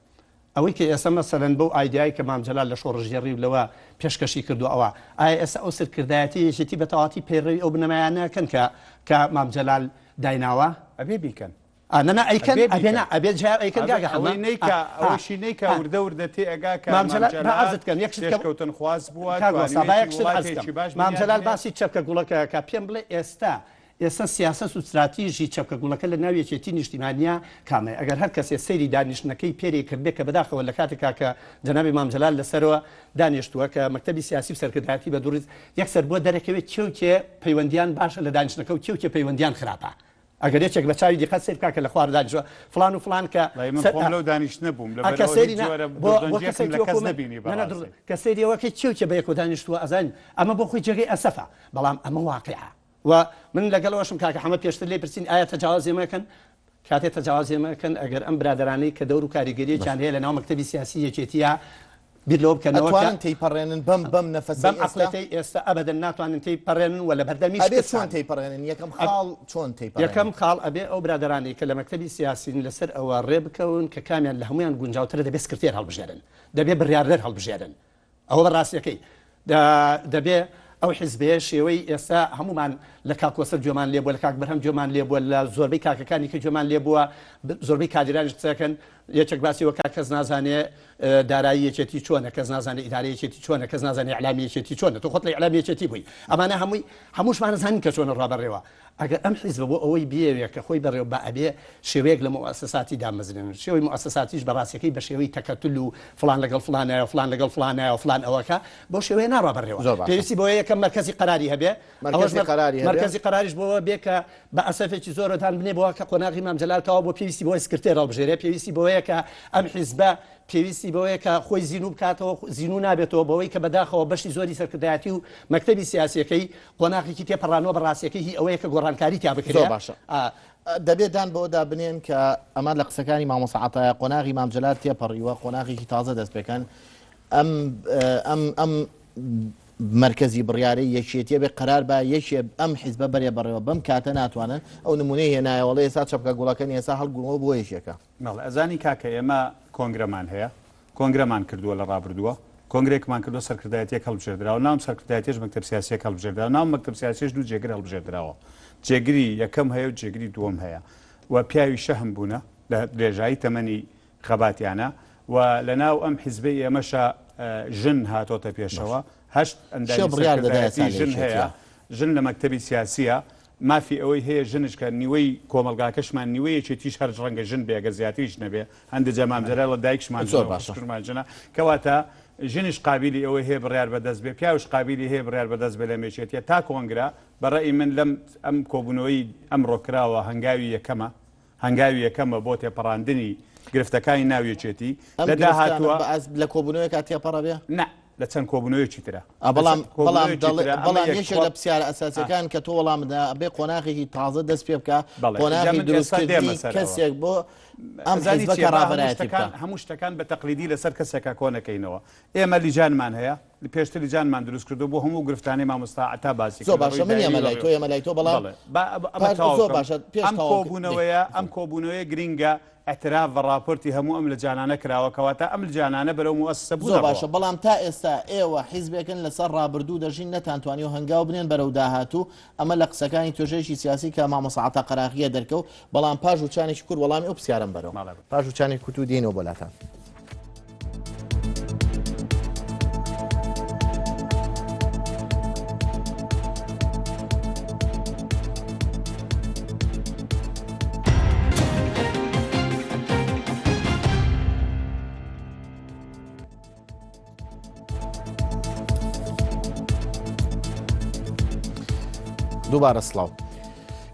ئەوەی کە ئێستا مەسەلەن بەو ئایدیای کە مام جەلال لە شۆڕشگێڕی و لەوە پێشکەشی کردووە ئەوە ئایا ئێستا ئەو سەرکردایەتی یەکێتی بە تەواوەتی پەیڕەوی ئەو بنەمایانە ئەکەن کە کە مام جەلال دایناوە؟ ئەبێ بیکەن. ئا نا نا ئەیکەن ئەبێ ئەبێ نا بیکەن. ئەبێ جا ئەیکەن ئەبێ کاکە حەمە ئەوەی ئا نەیکا ئا ئەوەیشی نەیکا ئا وردە وردە تێ ئەگا کە مام مام جەلال با جەلال عەرزت کەم یەک شت کە پێشکەوتنخواز بووە کاک وەستا با توانیویەتی یەک شت عەرز کەم وڵاتێکی باش مام بنیات جەلال بنێ. باسی چەپکە گوڵەکە ئەکا پێم بڵێ ئێستا ئێستا سیاسەت و ستراتیژی چەپکە گوڵەکە لە ناو یەکێتی نیشتیمانیا کامەیە ئەگەر هەر کەسێ سەیری دانیشتنەکەی پێرێ کردبێ کە بەداخەوە لە کاتێکا کە جەنابی مام جەلال لەسەرەوە دانیشتووە کە مەکتەبی سیاسی و سەرکردایەتی بە دوڕیز یەکسەر بۆ دەرەکەوێت کێ و کێ پەیوەندیان باشە لە دانیشتنەکە و کێ و کێ پەیوەندیان خراپە ئەگەر یەکێک بە چاوی دیقەت سەیر بکا کە لە خوار دانیشتووە فڵان و فڵان کە وەڵای من سەر خۆم لەو دانیشتنە بووم ئا لەبەر کە ئەوە سەیری هیچ نا جۆرە بۆ بۆ دڵدەنگیەکم کەسێکی لە وەکوو کەس من نەبینی نا نا بەڕاستی. کە سەیری ئەوە کەی کێ و کێ بەیەکەوە دانیشتووە ئەزانین ئەمە بۆ خۆی جێگەی ئەسەفە بەڵام ئەمە واقیعە و من لەگەڵ ئەوەشم کاکە حەمە پێشتر لێی پرسین ئایا تەجاوەز ئێمە ئەکەن کاتێ تەجاوەز ئێمە ئەکەن ئەگەر ئەم برادەرانەی کە دەور و کاریگەریەکیان هەیە لە ناو مەکتەبی سیاسی یەکێتیە بیر لەوە بکەنەوە کە ئەتوانن تێیپەڕێنن بەم بەم نەفەسەی بەم ئێستا؟ عەقڵێتەی ئێستا ئەبەدەن ناتوانن تێیپەڕێنن و لە بەردەمی ئەبێ چۆن شکستان. تێیپەڕێنن؟ یەکەم خاڵ چۆن تێیپەڕێنن؟ یەکەم خاڵ ئەبێ ئەو برادەرانەی کە لە مەکتەبی سیاسین لەسەر ئەوە ڕێ بکەون کە کامیان لە هەموویان گونجاوترە دەبێ سکرتێر هەڵبژێرن دەبێ بڕیاردەر هەڵبژێرن ئەوە بە ڕاستیەکەی دەبێ ئەو حیزبەیە شێوەی ئێستا هەموومان لە کاک کۆسەر گوێمان لێ بووە لە کاک بەرهەم گوێمان لێ بووە لە زۆربەی کاکەکانی کە گوێمان لێ بووە زۆربەی کادیرانیش قسە دەکەن یەکێک باسی وەکا کەس نازانێ دارایی یەکێتی چۆنە کەس نازانێ ئیدارەی یەکێتی چۆنە کەس نازانێ ئیعلامی یەکێتی چۆنە تۆ خۆت لە ئیعلامی یەکێتی بووی ئەمانە هەمووی هەمووشمان ئەزانین کە چۆنە ڕا بەڕێوە ئەگەر ئەم حیزبە بۆ ئەوەی بیەوێ کە خۆی بەڕێوە با ئەبێ شێوەیەک لە موئەسەساتی دامەزرێنن شێوەی موئەسەساتیش بە ڕاستیەکەی بە شێوەی تەکەتول و فڵان لەگەڵ فڵانایە و فڵان لەگەڵ فڵانایە و فڵان ئەوەکە بەو شێوەیە ناڕوا بەڕێوە زۆر باشە. پێویستی بەوەیە یەکەم مەرکەزی قەراری هەبێ ئەوەش مەرکەزی قەراری هەبێ. مەرکەزی قەراریش بۆوە بێ کە بە ئەسەفێکی زۆرەوە دان بنێ بۆوە کە قۆناغی مام جەلال تەواو بووە پێویستی بەوەیە سکرتێر هەڵبژێرێ پێویستی بەوەیە کە ئەم حیزبە پێویستی بەوەیە کە خۆی زینوو بکاتەوە، زینوو نابێتەوە بەوەی کە بەداخەوە بەشی زۆری سەرکردایەتی و مەکتەبی سیاسیەکەی قۆناغێکی تێپەڕانووە بە ڕاستیەکەی هی ئەوەیە کە گۆڕانکاری تیا بکرێ. زۆر باشە. دەبێ دان بەوەدا بنێن کە ئەمە لە قسەکانی مامۆستا عەتایە قۆناغی مام جەلال تێپەڕیوە قۆناغێکی تازە دەست پێکەن ئەم ئەم ئەم. مەرکەزی بڕیارەی یەکێتیە بێ قەرار با یەکێ ئەم حیزبە بەرێ بەڕێوە بەم کاتە ناتوانن ئەو نمونەی هێنایەوە ئەڵێ ئێستا چەپکە گوڵەکەن ئێستا هەڵگوڵەوە بۆ یەکێکە. بەڵێ ئەزانی کاکە ئێمە کۆنگرەمان هەیە کۆنگرەمان کردووە لە ڕابردووە کۆنگرێکمان کردووە سەرکردایەتیەک هەڵبژێردراوە ناوم سەرکردایەتیش مەکتەب سیاسیەک هەڵبژێردراوە ناو مەکتەب سیاسیش دوو جێگر هەڵبژێردراوە جێگری یەکەم هەیە و جێگری دووەم هەیە و پیاوی شەهم بوونە لە درێژایی تەمەنی خەباتیانە و لە ناو ئەم حیزبەی ئێمەشا ژن هاتۆتە پێشەوە هەشت کێ ئەندامی بڕیار دەدا سەرکردایەتی ئێستا لە ژن هەیە یەکێتیە؟ ژن لە مەکتەبی سیاسیە مافی ئەوەی هەیە ژنش کە نیوەی کۆمەڵگاکەشمان نیوەی یەکێتیش هەر ڕەنگە ژن بێ گەر زیاتریش نەبێ هەندێ جار مام جەلال ئەڵێ دایکشمان زۆر ژنە و باشە. خوشکشمان ژنە کەواتە ژنیش قابیلی ئەوەی هەیە بڕیار بەدەست بێ پیاوش قابیلی هەیە بڕیار بەدەست بێ لەم یەکێتیە تا کۆنگرە بە ڕەئی من لەم ئەم کۆبوونەوەی ئەمڕۆ کراوە هەنگاوی یەکەمە هەنگاوی یەکەمە بۆ تێپەڕاندنی گرفتەکانی ناو یەکێتی ئەم لە گرفتانە داهاتووە. بە ئاست لە کۆبوونەوەیەکا تێپەڕەبێ؟ نا، لە چەند کۆبوونەوەیەکی ترا. ئا لە بەڵام چەند بەڵام کۆبوونەوەیەکی دەڵێ ترا ئەمە بەڵام یەک یەکێک خۆ لە پرسیارە ئا. ئەساسیەکان کە تۆ وەڵامت دا ئەبێ قۆناغێکی تازە دەست پێ بکا بەڵێ جا قۆناغی من ئێستا دێمە دروستکردنی سەر ئەوە. کەسێک بۆ ئەم ئەزانی حیزبە چییە کە با هەموو ڕابەرایەتی شتەکان بکا. هەموو شتەکان بە تەقلیدی لەسەر کەسێکا کۆ نەکەینەوە. ئێمە لیجانمان هەیە، پێشتر لیجانمان دروست کردووە بۆ هەموو گرفتانەی مامۆستا عەتا باسی زۆر کرد لە باشە ڕووی من دایری یەمە و لای لە تۆ ڕووی یەمە لای تۆ بەڵام بەڵێ با ئەمە پاش تەواو زۆر بکەم باشە پێش ئەم تەواو دەی کۆبوونەوەیە ئەم کۆبوونەوەیە گرینگە اعتراف بە ڕاپۆرتی هەموو ئەم لجانانە کراوە کەواتە ئەم لجانانە بەرەو موئەسسە بوون زۆر ئەڕوا. باشە بەڵام تا ئێستا ئێوە حیزبێکن لەسەر ڕابردوو دەژین نەتانتوانیوە هەنگاو بنێن بەرەو داهاتوو ئەمە لە قسەکانی توێژەرێکی سیاسی کە مامۆستا عەتا قەراغییە دەرکەوت بەڵام پاش وچانێکی کورت وەڵامی ئەو پرسیارەم بەرەوە. بەڵێ. پاش وچانێکی کورت و دێینەوە بۆ لاتان. دووبارە سڵاو.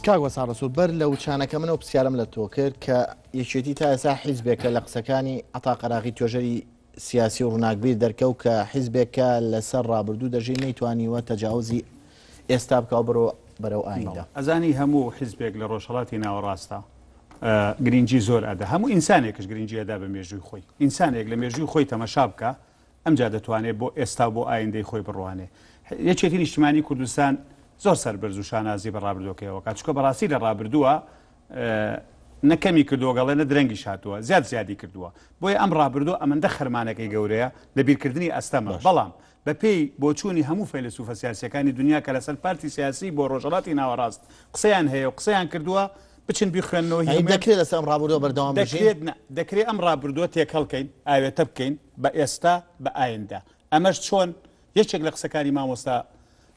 کاک وەسا ڕەسوڵ بەر لە وچانەکە منەوە پرسیارم لە تۆ کرد کە یەکێتی تا ئێستا حیزبێکە لە قسەکانی عەتا قەراغی توێژەری سیاسی و ڕووناکبیر دەرکەوت کە حیزبێکە لەسەر ڕابردوو دەژی نەیتوانیوە تەجاوزی ئێستا بکا و بڕۆ بەرەو ئایندە. ئەزانی هەموو حیزبێک لە ڕۆژهەڵاتی ناوەڕاستە گرینگی زۆر ئەدا هەموو ئینسانێکش گرینگی ئەدا بە مێژووی خۆی ئینسانێک لە مێژووی خۆی تەمەشا بکا ئەمجا دەتوانێ بۆ ئێستا و بۆ ئایندەی خۆی بڕوانێ. یەکێتی نیشتیمانی کوردستان زۆر سەربەرز و شانازی بە ڕابردووەکەیەوە کات، چونکە بەڕاستی لە ڕابردووە نە کەمی کردووە گەڵێ نە درەنگیش هاتووە، زیاد زیادی کردووە. بۆیە ئەم ڕابردووە ئەمەندە خەرمانەکەی گەورەیە لە بیرکردنی ئەستەمە. بەڵام بە پێی بۆچوونی هەموو فەیلەسوفە سیاسییەکانی دونیا کە لەسەر پارتی سیاسی بۆ ڕۆژهەڵاتی ناوەڕاست قسەیان هەیە و قسەیان کردووە، بچن بیخوێننەوە هی یانی هەموویان دەکرێ لەسەر ئەم ڕابردووە بەردەوام بژین؟ دەکرێت نا، دەکرێ ئەم ڕابردووە تێکەڵ کەین، ئاوێتە بکەین بە ئێستا، بە ئایندە. ئەمەش چۆن؟ یەکێک لە قسەکانی مامۆستا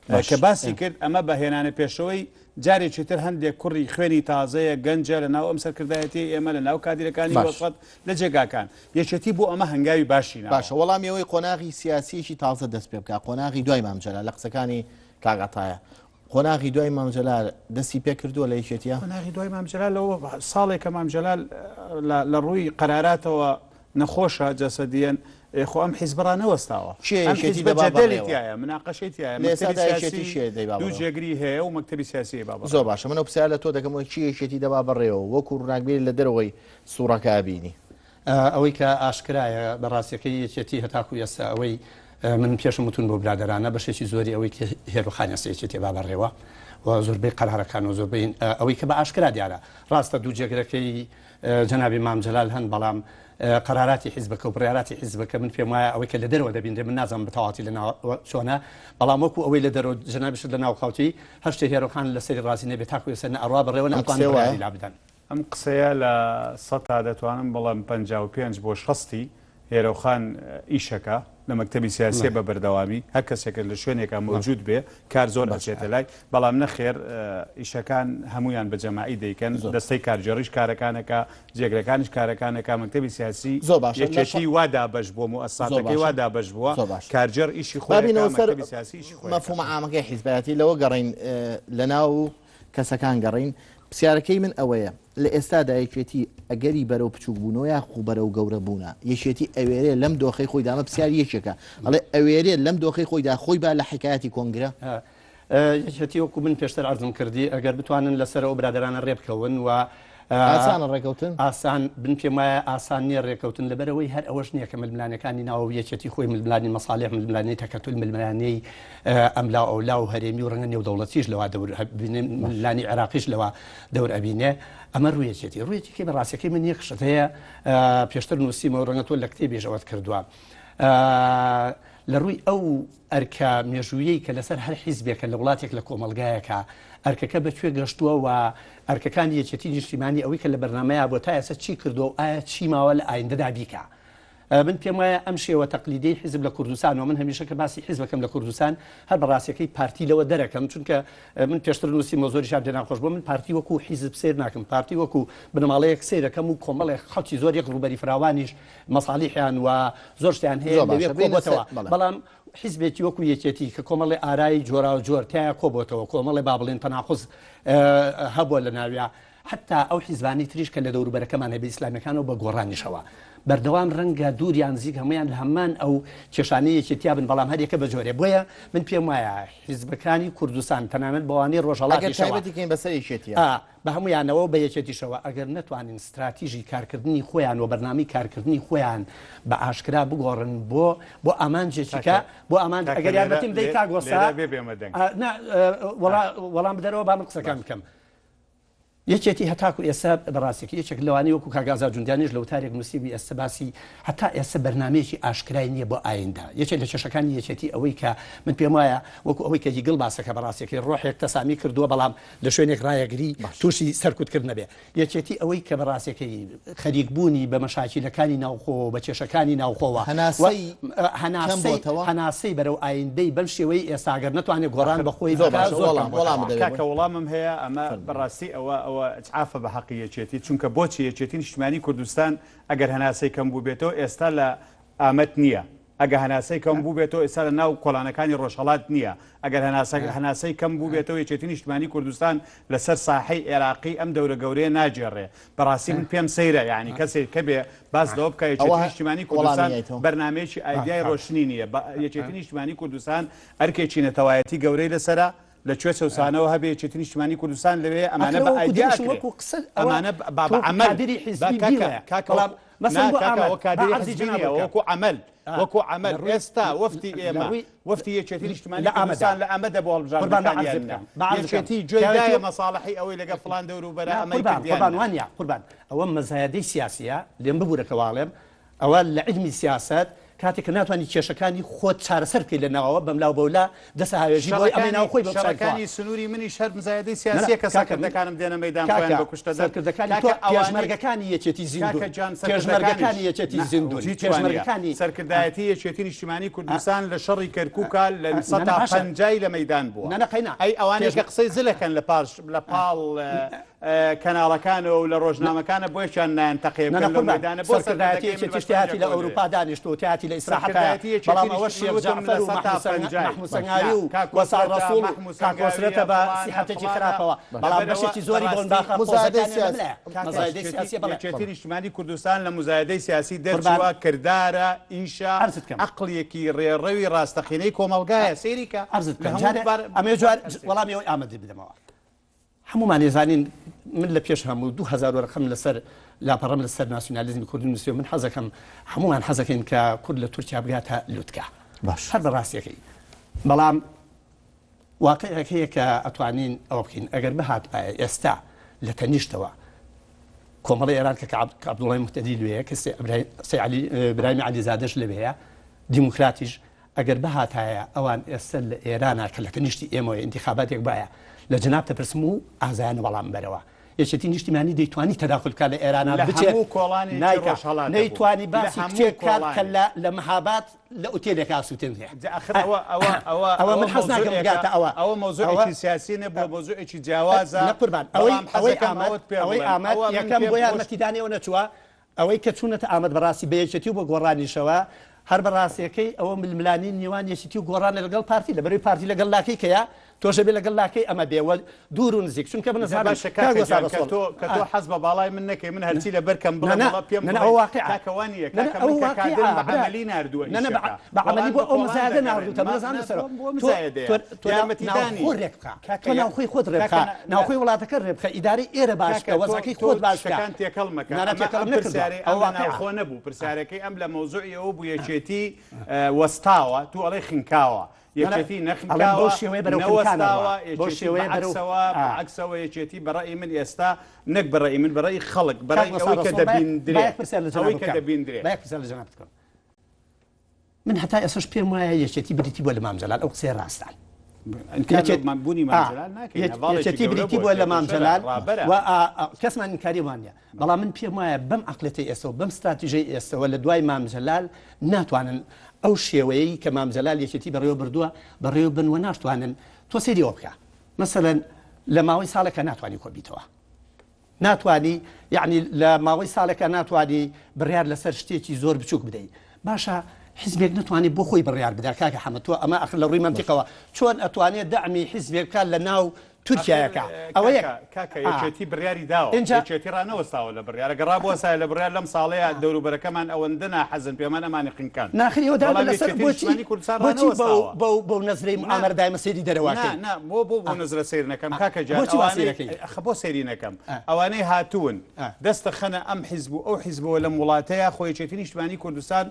باش. کە باسی کرد، ئەمە بە هێنانە پێشەوەی جارێکی تر هەندێک کوڕی خوێنی تازەیە، گەنجە لە ناو ئەم سەرکردایەتیەی ئێمە، لە ناو کادیرەکانی باش. وەسەت، لە جێگاکان. یەکێتی بۆ ئەمە هەنگاوی باشی ناوە. باشە وەڵامی ئەوەی قۆناغی سیاسییەکی تازە دەست پێ بکا، قۆناغی دوای مام جەلال لە قسەکانی کاک عەتایە. قۆناغی دوای مام جەلال دەستی پێ کردووە لە یەکێتیە؟ قۆناغی دوای مام جەلال لەوە ساڵێکە مام جەلال لە ڕووی قەراراتەوە نەخۆشە جەسەدیەن، ئێ خۆ ئەم حیزبە ڕانەوەستاوە. کێ ئەم یەکێتی حیزبە دەبا جەدەلی بەڕێوە؟ تیایە، مناقەشەی تیایە، لە مەکتەبی ئێستادا یەکێتی سیاسی کێ دەیبا دوو بەڕێوە؟ جێگری هەیە و مەکتەبی سیاسی ئەیبا زۆر بەڕێوە. باشە من ئەو پرسیارە لە تۆ دەکەم کێ یەکێتی دەبا بەڕێوە وەکو ڕووناکبیر لە دەرەوەی سوڕەکە ئەبینی؟ ئەوەی کە ئاشکرایە بە ڕاستیەکەی یەکێتی هەتاکو ئێستا ئەوەی من پێشم وتون بۆ برادەرانە بەشێکی زۆری ئەوەی کە هێرۆخان ئێستا یەکێتی با بەڕێوە و زۆربەی قەرارەکان و زۆربەی ئەوەی کە بە ئاشکرا دیارە ڕاستە دوو جێگرەکەی جەنابی مام جەلال هەن بەڵام قەراراتی حیزبەکە و بڕیاراتی حیزبەکە من پێم وایە ئەوەی کە لە دەرەوە دەبینرێ من نازانم بەتەواتی لە ناو چۆنە بەڵام وەکو ئەوەی لە دەرەوە جەنابیشت لە ناو خەڵکی هەر شتێ هێرۆخان لەسەری ڕازی نەبێت تاکو ئێستا نە ئەڕوا بەڕێوە نە ئەم ئەتوانن قسەیە وایە؟ بڕیاری لا بدەن. ئەم قسەیە لە سەتا دەتوانم بڵێم 55 بۆ شەستی هێرۆخان ئیشەکا لە مەکتەبی سیاسیە بە بەردەوامی هەر کەسێکە لە شوێنێکا مەوجود بێ کار زۆر ئەچێتە لای بەڵام نەخێر ئیشەکان هەموویان بە جەماعی دەیکەن دەستەی کارگێڕیش کارەکان ئەکا جێگرەکانیش کارەکان ئەکا مەکتەبی سیاسی زۆر باشە لە یەکێتی وا دابەش بووە زۆر موئەسساتەکەی وا باشە دابەش بووە زۆر باشە کارگێڕ ئیشی با خۆی ئەکا بینەوە سەر مەکتەبی سیاسی ئیشی خۆی ئەکا. مەفهومە عامەکەی حیزبایەتی لەوە گەڕێین لەناو کەسەکان گەڕێین پرسیارەکەی من ئەوەیە لە ئێستادا یەکێتی ئەگەری بەرەو بچوک بوونەوە یاخو بەرەو گەورە بوونە؟ یەکێتی ئەوێرێ لەم دۆخەی خۆیدا ئەمە پرسیاری یەکێکە ئەڵێ ئەوێرێ لەم دۆخەی خۆیدا خۆی با لە حیکایەتی کۆنگرە؟ یەکێتی وەکو من پێشتر عەرزم کردی ئەگەر بتوانن لەسەر ئەو برادەرانە رێبکەون و ئاسانە ڕێکەوتن؟ ئاسان بن پێم وایە ئاسان نییە ڕێکەوتن لەبەرەوەی هەر ئەوەش نییە کە ململانێکانی ناوە یەکێتی خۆی ململانی مەساڵح ململانێی تەکەتول ململانێی ئەملا ئەولا و هەرێمی و ڕەنگە نێودەوڵەتیش لەوا دەور بینێ ململانی عێراقیش لەوا دەور ئەبینێ ئەمە ڕوویەکێتی ڕوویەکێکی بە ڕاستەکەی من یەک شت هەیە پێشتر نووسیمەوە ڕەنگە تۆ لە کتێبیش ئەوەت کردووە لە ڕووی ئەو ئەرکە مێژوویەی کە لەسەر هەر حیزبێکە لە وڵاتێک لە کۆمەڵگایەکە ئەرکەکە بە کوێ گەشتووە و ئەرکەکانی یەکێتی نیشتیمانی ئەوەی کە لە بەرنامەیا بۆ تا ئێستا چی کردووە و ئایا چی ماوە لە ئایندەدا بیکا. من پێم وایە ئەم شێوە تەقلیدیەی حیزب لە کوردستان و من هەمیشە کە باسی حیزبەکەم لە کوردستان هەر بە ڕاستیەکەی پارتی لەوە دەرەکەم چونکە من پێشتر نووسیمەوە زۆریشیان پێ ناخۆش بووە من پارتی وەکو حیزب سەیر ناکەم پارتی وەکو بنەماڵەیەک سەیرەکەم و کۆمەڵێک خەڵکی زۆر یەک ڕووبەری فراوانیش مەسالیحیان و زۆر شتیان هەیە زۆر لەوێ باشە بێینە سەر کۆبۆتەوە بەڵێ. بەڵام حیزبێکی وەکو یەکێتی کە کۆمەڵێ ئارای جۆراوجۆر تیایا کۆبۆتەوە کۆمەڵێ با بڵێن تەناقوز هەبووە لە ناویا حەتا ئەو حیزبانەی تریش کە لە دەوروبەرەکەمان هەیە بە ئیسلامیەکانەوە بە گۆڕانیشەوە بەردەوام ڕەنگە دوور یان نزیک هەموویان لە هەمان ئەو کێشانەی یەکێتیا بن بەڵام هەریەکە بە جۆرێ بۆیە من پێم وایە حیزبەکانی کوردستان تەنانەت بەوانەی ئەگەر ڕۆژهەڵاتیشەوە تایبەتی کەین بەسەر یەکێتیە. ئا بە هەموویانەوە و بە یەکێتیشەوە ئەگەر نەتوانین ستراتیژی کارکردنی خۆیان و بەرنامەی کارکردنی خۆیان بە ئاشکرا بگۆڕن بۆ بۆ ئامانجێکی کە کاکە بۆ ئامانج کاکە ئەگەر لێرە یارمەتیم بدەی لێ کاک وەستا لێرە بێ بێمە دەنگ. ئا نا وەڵا وەڵام بدەرەوە با من قسەکان باشە. بکەم. یەکێتی هەتاکو ئێستا بەڕاستیەکەی یەکێک لەوانەی وەکو کاک ئازاد جوندیانیش لە وتارێک نووسیبووی ئێستا باسی هەتا ئێستا بەرنامەیەکی ئاشکرای نییە بۆ ئایندە یەکێک لە کێشەکانی یەکێتی ئەوەی کە من پێم وایە وەکو ئەوەی کە هیگڵ باسەکە بەڕاستیەکەی ڕۆحێک تەسامی کردووە بەڵام لە شوێنێک ڕایەگری تووشی سەرکوتکردن نەبێ یەکێتی ئەوەی کە بەڕاستیەکەی خەریک بوونی بە مەشاکیلەکانی ناوخۆوە و بە کێشەکانی ناوخۆوە و هەناسەی کەم هەناسەی بۆتەوە؟ هەناسەی بەرەو ئایندەی بەم شێوەی ئێستا گەر نەتوانێ گۆڕان ئاخر بە خۆی زۆر بکا باشە زۆر وەڵام کەم وەڵام بۆتەوە. بدەوێ کاکە بۆی وەڵامم هەیە ئەمە فەرموو. بەڕاستی ئەوە ئەوە ئیجحافە بە حەقی یەکێتی چونکە بۆچی یەکێتی نیشتمانی کوردستان ئەگەر هەناسەی کەم بووبێتەوە ئێستا لە ئامەد نییە ئەگە هەناسەی کەم بووبێتەوە ئێستا لە ناو کۆڵانەکانی ڕۆژهەڵات نییە ئەگەر هەناسە هەناسەی کەم بووبێتەوە یەکێتی نیشتمانی کوردستان لەسەر ساحەی ئێراقی ئەم دەورە گەورەیە ناگێڕێ بەڕاستی من پێم سەیرە یانی کەسێک کەبێ باس لەوە بکا ئەوە یەکێتی نیشتیمانی وەڵامی کوردستان یایتەوە. بەرنامەیەکی ئایدیای ڕۆشنی نییە بە یەکێتی نیشتیمانی کوردستان ئەرکێکی نەتەوایەتی گەورەی لەسەرە لە کوێ چەوسانەوە هەبێ یەکێتی نیشتیمانی کوردستان لەوێ ئەمانە ئەخر بە وەکو ئایدیا دروشم ئەکرێ وەکو قسە ئەوە ئەمانە با تۆ بە عەمەل کادری با حیزبی کاکە بیڵێ کاکە بەڵام وەکو مەسەن نا بۆ کاکە ئامەد ئەوە با کادری عەرزی حیزبی جەنابت نییە بکەم وەکو عەمەل آ، وەکو لە عەمەل ڕووی ئێستا وەفدی لە ئێمە ڕووی وەفدی یەکێتی نیشتمانی لە ئامەدا کوردستان لە ئامەدە بۆ قوربان با هەڵبژاردنەکان عەرزی یان نا بکەم با عەرز بکەم یەکێتی گوێی پیاوێتی دایە مەساڵحی ئەوەی لەگەڵ فڵان دەوروبەرە نا ئەمەی قوربان کرد یان قوربان نا وانە قوربان ئەوە مەزایەدەی سیاسیە لێم ببورە کە واڵێم ئەوە لە عیلمی سیاسەت کاتێک کە ناتوانی کێشەکانی خۆت چارەسەر بکەی لە ناوەوە بەملاو بەولا دەست هاوێژی بۆی ئەمەی شەڕەکانی ناوخۆی بە بچاکەوە. شەڕەکانی سنووری منیش هەر مزایەدەی نا نا سیاسیە کە کاکە من سەرکردەکانم دێنە مەیدان خۆیان کاکە بە کوشتە دەن سەرکردەکانی تۆ کاکە ئەوانەی پێشمەرگەکانی یەکێتی کاکە زیندوون جان پێشمەرگەکانی سەرکردەکانیش یەکێتی نا زیندوون هیچ وانە پێشمەرگەکانی سەرکردایەتی یەکێتی نیشتیمانی کوردستان لە شەڕی کەرکووکا لە نا نا سەتا باشە پەنجای لە مەیدان بووە نا نا قەینا ئەی ئەوانەی پێش کە قسەی زلەکەن لە پاش لە پاڵ کەناڵەکانەوە و لە ڕۆژنامەکانە بۆیشیان نایەن تەقێ نا نا بکەن لەو قوربان مەیدانە بۆ سەرکردایەتی سەرکردەکەی من یەکێتیش بە تیاتی لە پەنجە کۆلێ ئەوروپا دانیشتووە و تیاتی لە ئیسراحەتایە سەرکردایەتی یەکێتی بەڵام ئەوە نیشتیمانی شێخ وتم جەعفەر لە و سەتا مەحموود سەنگ پەنجای مەحموود نا سەنگاوی و کاک وەسار کۆسرەتە ڕەسوڵ و مەحموود کاک کۆسرەتە سەنگاویە بە فڵانە سیحەتێکی فڵانە خراپەوە بەڵام لەبەرئەوە بەشێکی زۆری بەڕاستی بۆنباخە مزایدەی قۆزەکانیان لە سیاسی ملایە کاکە مزایدەی یەکێتی سیاسیە بەڵێ یەکێتی نیشتمانی کوردستان لە مزایدەی سیاسی قوربان دەرچووە کردارە ئیشە عەرزت کەم عەقڵیەکی ڕێڕەوی ڕاستەقینەی کۆمەڵگایە سەیری کە عەرزت لە بکەم هەموو جارێ بار ئەمەوێ جوار هەرسێ. وەڵامی ئەوەی ئامەدی بدەمەوە هەموومان ئەیزانین من لە پێش هەموو 2000 وەرەقەم لەسەر لاپەڕەم لەسەر ناسیونالیزمی کوردی نووسیوە من حەزەکەم هەموومان حەزەکەین کە کورد لە تورکیا بگاتە لوتکە باش هەر بە ڕاستیەکەی بەڵام واقعێک هەیە کە ئەتوانین ئەوە بکەین ئەگەر بهاتبایە ئێستا لە تەنیشتەوە کۆمەڵی ئێران کە کە عەبدوڵای موهتەدی لوێیە کە سێ عەلی برایم عەلیزادەش لەوێیە دیموکراتیش ئەگەر بهاتایە ئەوان ئێستا لە ئێرانا کە لە تەنیشتی ئێمەوەیە ئینتیخاباتێک بایە لە جەنابت ئەپرسم و ئازایانە وەڵام بەرەوە یەکێتی نیشتیمانی دەیتوانی تەداخول بکات لە ئێرانا لە بچێت هەموو کۆڵانێکی نایکا ڕۆژهەڵاتە بوو نەیتوانی لە باسی هەموو کچێک بکات کە کۆڵانێک لە لە مەهاباد لە ئوتێلێکا ئەسووتێنرێ جا ئەخر ئەوە ئەوە ئەوە ئەوە ئەوە من حەز ناکەم مەوزوعێکە بگاتە ئەوە ئەوە ئەوە مەوزوعێکی سیاسی نەبووە مەوزوعێکی جیاوازە نە قوربان ئەوەی بەڵام ئەوەی حەزەکەم ئامەد ئەوەت پێ ئەوەی بڵێم ئامەد ئەوە من یەکەم پێم بۆ خۆش یارمەتیدانی ئەوە نەچووە ئەوەی کە چوونەتە ئامەد بەڕاستی بە یەکێتی و بە گۆڕانیشەوە هەر بە ڕاستیەکەی ئەوە ململانێی نێوان یەکێتی و گۆڕانە لەگەڵ پارتی لەبەرەوەی پارتی لەگەڵ لاکەی کەیە. تۆش ئەبێ لەگەڵ لاکەی ئەمە بێ وە دوور و نزیک چونکە من جا ئەزانم باشە کاک کاکە وەستا گیان کە ڕەسوڵ تۆ کە تۆ حەز بە باڵای من نەکەی من هەرچی لەبەر کەم نا بڵێم نا وەڵا پێم نا نا بڵێ ئەوە واقیعە کاکە وا نییە نا نا کاکە ئەوە من کە واقیعە کادرم بە برا عەمەلی ناردووە نا نا بە ئیشەکە بە کۆڵان عەمەلی بۆ بە ئەو کۆڵان مزایەدە دەگەڕێن ناردووتە من ما ئەزانم نا لەسەرەوە بۆ بۆ تۆ مزایەدەیە تۆ تۆ یارمەتیدانی ناوخۆ ڕێک بخە کاکە تۆ یا ناوخۆی خۆت ڕێ کاکە بخە نا نا ناوخۆی وڵاتەکە ڕێ بخە ئیدارەی ئێرە باش کاکە بکە تۆ وەزعەکەی تۆ خۆت باش بکە شتەکان تێکەڵ مەکە نا نا ئەمە تێکەڵم ئەم نەکردووە پرسیارەی ئەوە ئەم لە واقیعە ناوخۆ نەبوو پرسیارەکەی ئەم لە مەوزوعی ئەوە بوو یەکێتی وەستاوە تۆ ئەڵێی خنکاوە نا نا یەکێتی ئەڵێم بەو نەخنکاوە شێوەیە بەرەو خنکان نەوەستاوە ئەڕوا بەو یەکێتی شێوەیە بەرەو بەعەکسەوە ئا بەعەکسەوە یەکێتی بەڕەئی من ئێستا نەک بەڕەئی من بەڕەئی خەڵک کاک بەڕەئی وەستا ئەوەی کە ڕەسوڵ با یەک با دەبیندرێ یەک پرسیار لە ئەوەی جەنابت کە بکەم دەبیندرێ با یەک پرسیار لە جەنابت بکەم من هەتا ئێستاش پێم وایە یەکێتی بریتی بووە لە مام جەلال ئەو قسەیە ڕاستە. ئینکار لە یەکێت بوونی مام ئا جەلال ناکەین یەک هەڤاڵێکی یەکێتی گەورە بریتی بووە بووە لە مام تێکۆشەرە جەلال ڕابەرە و ئا ئا کەسمان ئینکاری وان نییە بەڵام من پێم وایە بەم عەقڵێتەی ئێستەوە بەم ستراتیژەی ئێستەوە لە دوای مام جەلال ناتوانن ئەو شێوەیەی کە مام جەلال یەکێتی بەڕێوە بردووە بەڕێوە بن و ناشتوانن تۆ سەیری ئەوە بکە مەسەلەن لە ماوەی ساڵێکا ناتوانی کۆبیتەوە ناتوانی یەعنی لە ماوەی ساڵێکا ناتوانی بڕیار لەسەر شتێکی زۆر بچوک بدەی باشە حیزبێک نەتوانێت بۆ خۆی بڕیار بدا کاکە حەمە تۆ ئەمە ئەخر لە ڕووی مەنتیقەوە چۆن ئەتوانێت دەعمی حیزبێک بکات لە ناو تورکیایەکە ئەوە یەک کاکە یەکێتی بڕیاری داوە یەکێتی ڕانەوەستاوە لە بڕیار ئەگەر ڕابوەسایە لە بڕیار لەم ساڵەیە دەوروبەرەکەمان ئەوەندە ناحەزن پێمان ئەمانی خنکاند ناخر ئێوە دابە بەڵام لەسەر یەکێتی بۆچی نیشتمانی کوردستان بۆچی بەو ڕانەوەستاوە بەو بەو نەزرەی نا موئامەرە دایمە سەیری دەرەوە نا ئەکەی نا بۆ بۆ بۆ نەزرە سەیر نەکەم کاکە گیان بۆچی وا ئەوانەی سەیرەکەی ئەخ بۆ سەیری نەکەم ئەوانەی هاتوون دەست دەخەنە ئەم حیزب و ئەو حیزبەوە لەم وڵاتەیا خۆ یەکێتی نیشتمانی کوردستان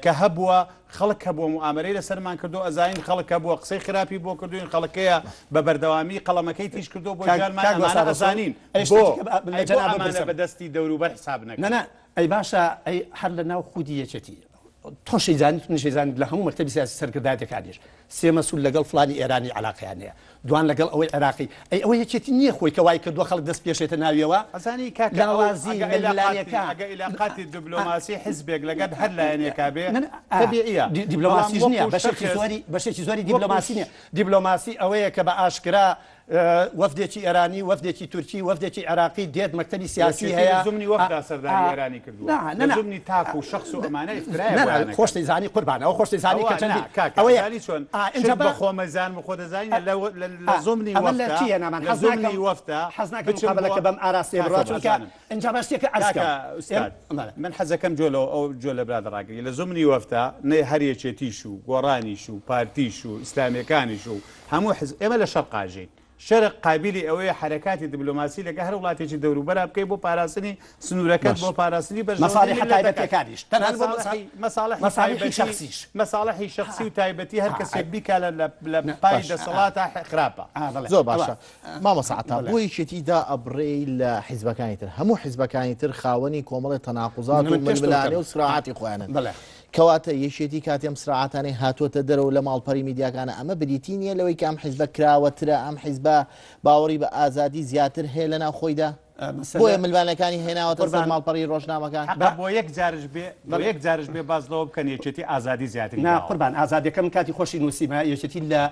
کە هەبووە خەڵک هەبووە موئامەرەی لەسەرمان کردو ئەزانین خەڵک هەبووە قسەی خراپی بۆ کردوین خەڵکەیە بە بەردەوامی قەڵەمەکەی تیژ کردو بۆ ژیانمان ئەمانە ئەزانین بۆ ئەی بۆ ئەمانە بە دەستی دەوروبەر حساب نەکەن؟ نا نا ئەی باشە ئەی هەر لە ناو خودی یەکێتی تۆش ئەیزانیت منیش ئەیزانم لە هەموو مەکتەبی سیاسی سەرکردایەتیەکانیش سێ مەسول لەگەڵ فڵانی ئێرانی عەلاقەیان هەیە دوان لەگەڵ ئەوەی عێراقی ئەی ئەوە یەکێتی نییە خۆی کە وای کردووە خەڵک دەست بکێشێتە ناویەوە ئەزانی کاکە ئەو لاوازی ئەگە عیلاقاتی ململانێکە ئەگە عیلاقاتی دبلۆماسی حزبێک لەگەڵ هەر لایەنێکا بێ نا نا ئا تەبیعیە بەڵام دیبلۆماسیش نییە وەکوو بەشێکی شەخس زۆری بەشێکی زۆری وەکوو دیبلۆماسی نییە دیبلۆماسی ئەوەیە کە بە ئاشکرا وەفدێکی ئێرانی، وەفدێکی تورکی، وەفدێکی عێراقی دێت، مەکتەبی سیاسی یەکێتی هەیە. لە زمنی وەفدا سەردانی ئێرانی کردووە. لە زمنی تاک و شەخس و ئەمانە ئیفترایە بۆیان ئەکەن. خۆشت دەیزانی قوربان، ئەوە خۆشت دەیزانی کە چەندین. ئەوە نا کاکە، ئەزانی چۆن؟ شت بە خۆم ئەزانم و خۆت ئەزانی لە زمنی وەفدا، لە زمنی وەفدا بچم بۆ کاکە ئەزانم. کاکە ئوستاد، من حەزەکەم گوێ لە ئەو گوێ لە برادەر ڕاگری. لە زمنی وەفدا نە هەر یەکێتیش و گۆڕانیش و پارتیش و ئیسلامیەکانیش و هەموو حزب ئێمە لە شەرقا ژین شەرق قابیلی ئەوەیە حەرەکاتی دبلۆماسی لەگە هەر وڵاتێکی دەوروبەرا بکەی بۆ پاراستنی سنوورەکەت باش بۆ پاراستنی بەرژەوەندی مەساڵیحە میللەتەکەت تایبەتیەکانیش تەنها بۆ مەساڵحی مەساڵحی مەساڵیحی تایبەتی شەخسیش مەساڵحی شەخسی و تایبەتی هەر کەسێک بیکا لە لە لە نا پای باش دەسەڵاتا خراپە. ئا بەڵێ زۆر ئەوە باشە مامۆستا عەتا بەڵێ بۆ یەکێتی دائەبڕێی لە حیزبەکانی تر هەموو حیزبەکانی تر خاوەنی کۆمەڵێ تەناقوزات من و من پێش تۆ ململانێ وتم و سراعاتی خۆیانن بەڵێ کەواتە یەکێتی کاتێ ئەم سراعاتانەی هاتووەتە دەرەوە لە ماڵپەری میدیاکانە ئەمە بریتی نییە لەوەی کە ئەم حیزبە کراوەترە، ئەم حیزبە باوەڕی بە ئازادی زیاتر هەیە لەناو خۆیدا؟ بۆیە ململانێکانی هێناوەتە سەر ماڵپەڕی ڕۆژنامەکان؟ حەقە بۆ یەک جارش بێ بۆ یەک جارش بێ باس لەوە بکەن یەکێتی ئازادی زیاتری نا داوە. قوربان ئازادیەکە من کاتی خۆشی نووسیمە یەکێتی لە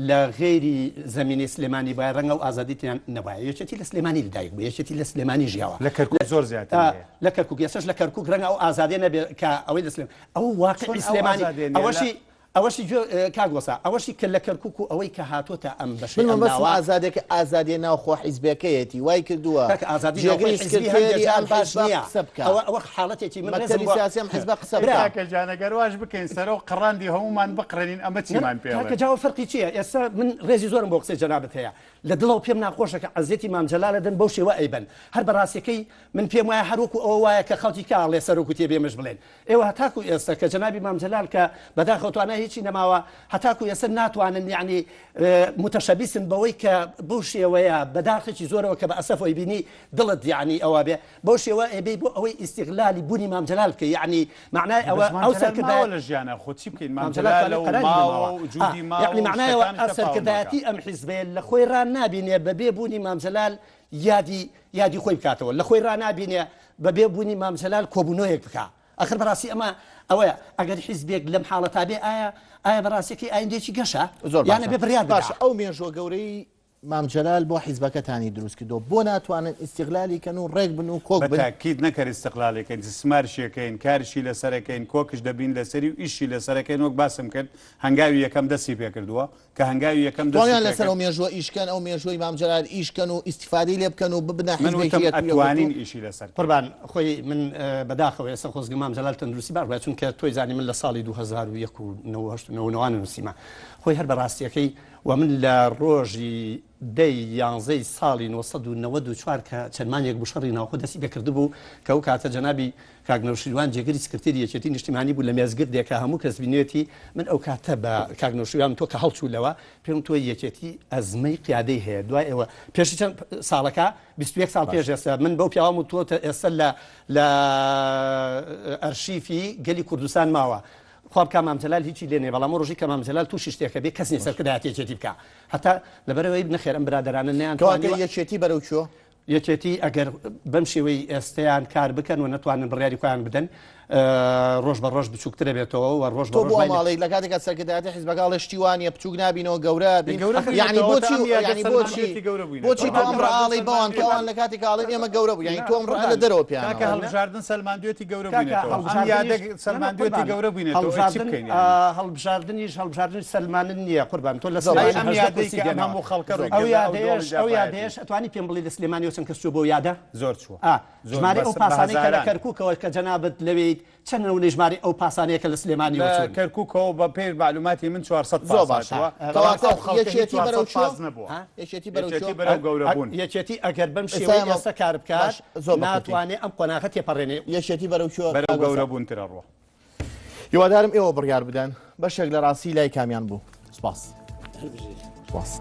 لە غەیری زەمینەی سلێمانی بایە ڕەنگە ئەو ئازادیتیان نەبایە یەکێتی لە سلێمانی لەدایک بوو یەکێتی لە سلێمانی ژیاوە لە کەرکوک زۆر زیاتری هەیە. لە کەرکوک ئێستاش لە کەرکوک ڕەنگە ئەو ئازادیە نەبێ کە ئەوەی لە سلێم ئەو واقعی چۆن ئەو سلێمانی ئازادیە نییە لە ئەوەشی ئەوەشی گوێ کاک وەسا ئەوەشی کە لە کەرکوک و ئەوەی کە هاتۆتە ئەم بەشەی من ئەم مەبەستم ناوە ئازادیەکە ئازادیە ناوخۆ حیزبەکەیەتی وای کردووە کاکە ئازادی ناوخۆی جێگری حیزبی هەندێ سکرتێری جار ئەم باش حیزبە نییە قسە بکا ئەوە ئەوە حاڵەتێکی من ڕێزم مەکتەبی بۆ سیاسی ئەم حیزبە قسە برا بکا. کاکە گیان ئەگەر واش بکەین سەرۆ قڕاندی هەموومان بقڕێنین ئەمە چیمان پێ کاکە ئەڵێن؟ جا ئەوە فەرقی چییە ئێستا من ڕێزی زۆرم بۆ قسەی جەنابت هەیە لە دڵەوە پێم ناخۆشە کە عەزێتی مام جەلال ئەدەن بەو شێوە ئەیبەن هەر بە ڕاستیەکەی من پێم وایە هەر وەکو ئەوە وایە کە خەڵکی کا ئەڵێ سەرۆک وتیە بێ مش بڵێن ئێوە هەتاکو ئێستا کە جەنابی مام جەلال کە بەداخەوە توانای هیچی نەماوە هەتاکو ئێستا ناتوانن یەعنی موتەشەبیسن بەوەی کە بەو شێوەیە بەداخێکی زۆرەوە کە بە ئەسەف ئەیبینی دڵت یەعنی ئەوە بێ بەو شێوە ئەبێی بۆ ئەوەی ئیستیغلالی بوونی مام جەلال بکەی یەعنی مەعنای ئەوە بەس مام ئەو جەلال سەرکردایە ماوە لە ژیانا خۆ چی بکەین مام مام جەلال جەلالە توانای و قەراری ماوە نەماوە و ئا جودی ماوە یەعنی و مەعنای ئەوە شتەکانیش ئە تەفاوم مەکە. سەرکردایەتی ئەم حیزبەیە لە خۆی ڕا نابینێ بەبێ بوونی مام جەلال یادی یادی خۆی بکاتەوە لە خۆی ڕا نابینێ بەبێ بوونی مام جەلال کۆبوونەوەیەک بکا ئەخر بەڕاستی ئەمە ئەوەیە ئەگەر حیزبێک لەم حاڵەتا بێ ئایا ئایا بەڕاستیەکەی ئایندەیەکی گەشە زۆر یان باشە ئەبێ بڕیار بدا باشە ئەو مێژووە گەورەی مام جەلال بۆ حیزبەکەتانی دروست کردووە بۆ ناتوانن ئیستیغلالی کەن و ڕێک بن و کۆک بن؟ بەتاکید نەک هەر ئیستقلالی کەین ئیستسمارشی ئەکەین کارشی لەسەر ئەکەین کۆکش دەبین لەسەری و ئیشی لەسەر ئەکەین وەک باسم کرد هەنگاوی یەکەم دەستی پێکردووە کە هەنگاوی یەکەم دەستی توانیان لەسەر پێکرد ئەو مێژووە ئیش کەن ئەو مێژووەی مام جەلال ئیش کەن و ئیستیفادەی لێ بکەن و ببنە من حیزبێکی وتم یەک و یەکگرتوو؟ ئەتوانین ئیشی لەسەر کەین. قوربان خۆی من بەداخەوە ئێستا خۆزگە مام جەلال تەندروستی باش بوایە چونکە تۆی زانی من لە ساڵی 2001 و 98 و 99 نووسیمە خۆی هەر بە ڕاستیەکەی و من لە ڕۆژی دە ی یانزەی ساڵی 994 کە چەند مانگێک بوو شەڕی ناوخۆ دەستی پێکردبوو کە ئەو کاتە جەنابی کاک نەوشیروان جێگری سکرتێری یەکێتی نیشتیمانی بوو لە مێزگردێکا هەموو کەس بینیوێتی من ئەو کاتە بە کاک نەوشیروان تۆ کە هەڵچوو لەوە پێم تۆ یەکێتی ئەزمەی قیادەی هەیە دوای ئەوە پێشی چەند ساڵەکە 21 ساڵ پێش ئێستا من بەو پیاوەم و تۆ ئێستا لە لە ئەرشیفی گەلی کوردستان ماوە خوا بکا مام جەلال هیچی لێ نێ بەڵام ئەو ڕۆژەی کە مام جەلال تووشی شتێکە بێ کەس نیە سەرکردایەتی یەکێتی بکا هەتا لەبەرئەوەی نەخێر ئەم برادەرانە نەیان کەواتە توانیوە یەکێتی بەرەو کوێ؟ یەکێتی ئەگەر بەم شێوەی ئێستەیان کار بکەن و نەتوانن بڕیاری خۆیان بدەن ڕۆژ بە ڕۆژ بچووکترە بێتەوە و ڕۆژ بە تۆ ڕۆژ بۆ وای لێ ئەماڵەی لە کاتێکا سەرکردایەتی حیزبەکە ئەڵێ شتی وا نییە بچووک نابینەوە گەورە دەی بین گەورە یعنی بووینەتەوە تا بۆچی ئەم یادە یعنی بۆچی سەلماندوێتی گەورە بۆچی بووینەتەوە تۆ ئەم هەڵبژاردن ڕئاڵەی بەوان کە سەلماندوێتی ئەوان لە کاتێکا ئەڵێن ئێمە گەورە بوو یعنی نا تۆ ئەم ڕئە لە قوربان دەرەوە پێیان کاکە ئەڵێ نا هەڵبژاردن سەلماندوێتی گەورە کاکە بووینەتەوە ئەم یادە هەڵبژاردنیش نا نا سەلماندوێتی قوربان گەورە بووینەتەوە ئەی چی هەڵبژاردن بکەین یعنی هەڵبژاردنیش هەڵبژاردنیش سەلماندن نییە قوربان تۆ لە زۆر ئەی سلێمانی ئەم 18 یادەی کورسی کە ئەم دێنەوە هەموو خەڵکە زۆر ڕووی ئەو کردە ئەو یادەیەش دۆڵی ئەو جافایەتی یادەیەش ئەتوانی پێم بڵێی لە سلێمانیەوە چەند کەس چووە بۆ یادە زۆر چووە ئا زۆر ژمارەی ئەو بەس بە پاسانەی کە لە هەزاران کەرکووکەوە کە جەنابت لەوێیت چەند نموونەی ژمارەی ئەو پاسانەیە کە لە سلێمانیەوە لە چوون؟ کەرکووکەوە بە پێی مەعلوماتی من 400 زۆر پاس باشە هاتووە بەڵام کەواتە ئەو خەڵکە هیچ یەکێتی بەرەو 400 کوێ پاس نەبووە ها؟ یەکێتی بەرەو یەکێتی کوێ بەرەو گەورە بوون یەکێتی ئەگەر بەم ئێستا شێوەی ئێمە ئێستا کار بکات باش زۆر بە کورتی ناتوانێ ئەم قۆناغە تێپەڕێنێ. یەکێتی بەرەو کوێ بەرەو کاک گەورە وەستا؟ بوون تر ئەڕوا. هیوادارم ئێوە بڕیار بدەن بەشێک لە ڕاستی لای کامیان بوو. سپاس. هەر بژیت. سپاس.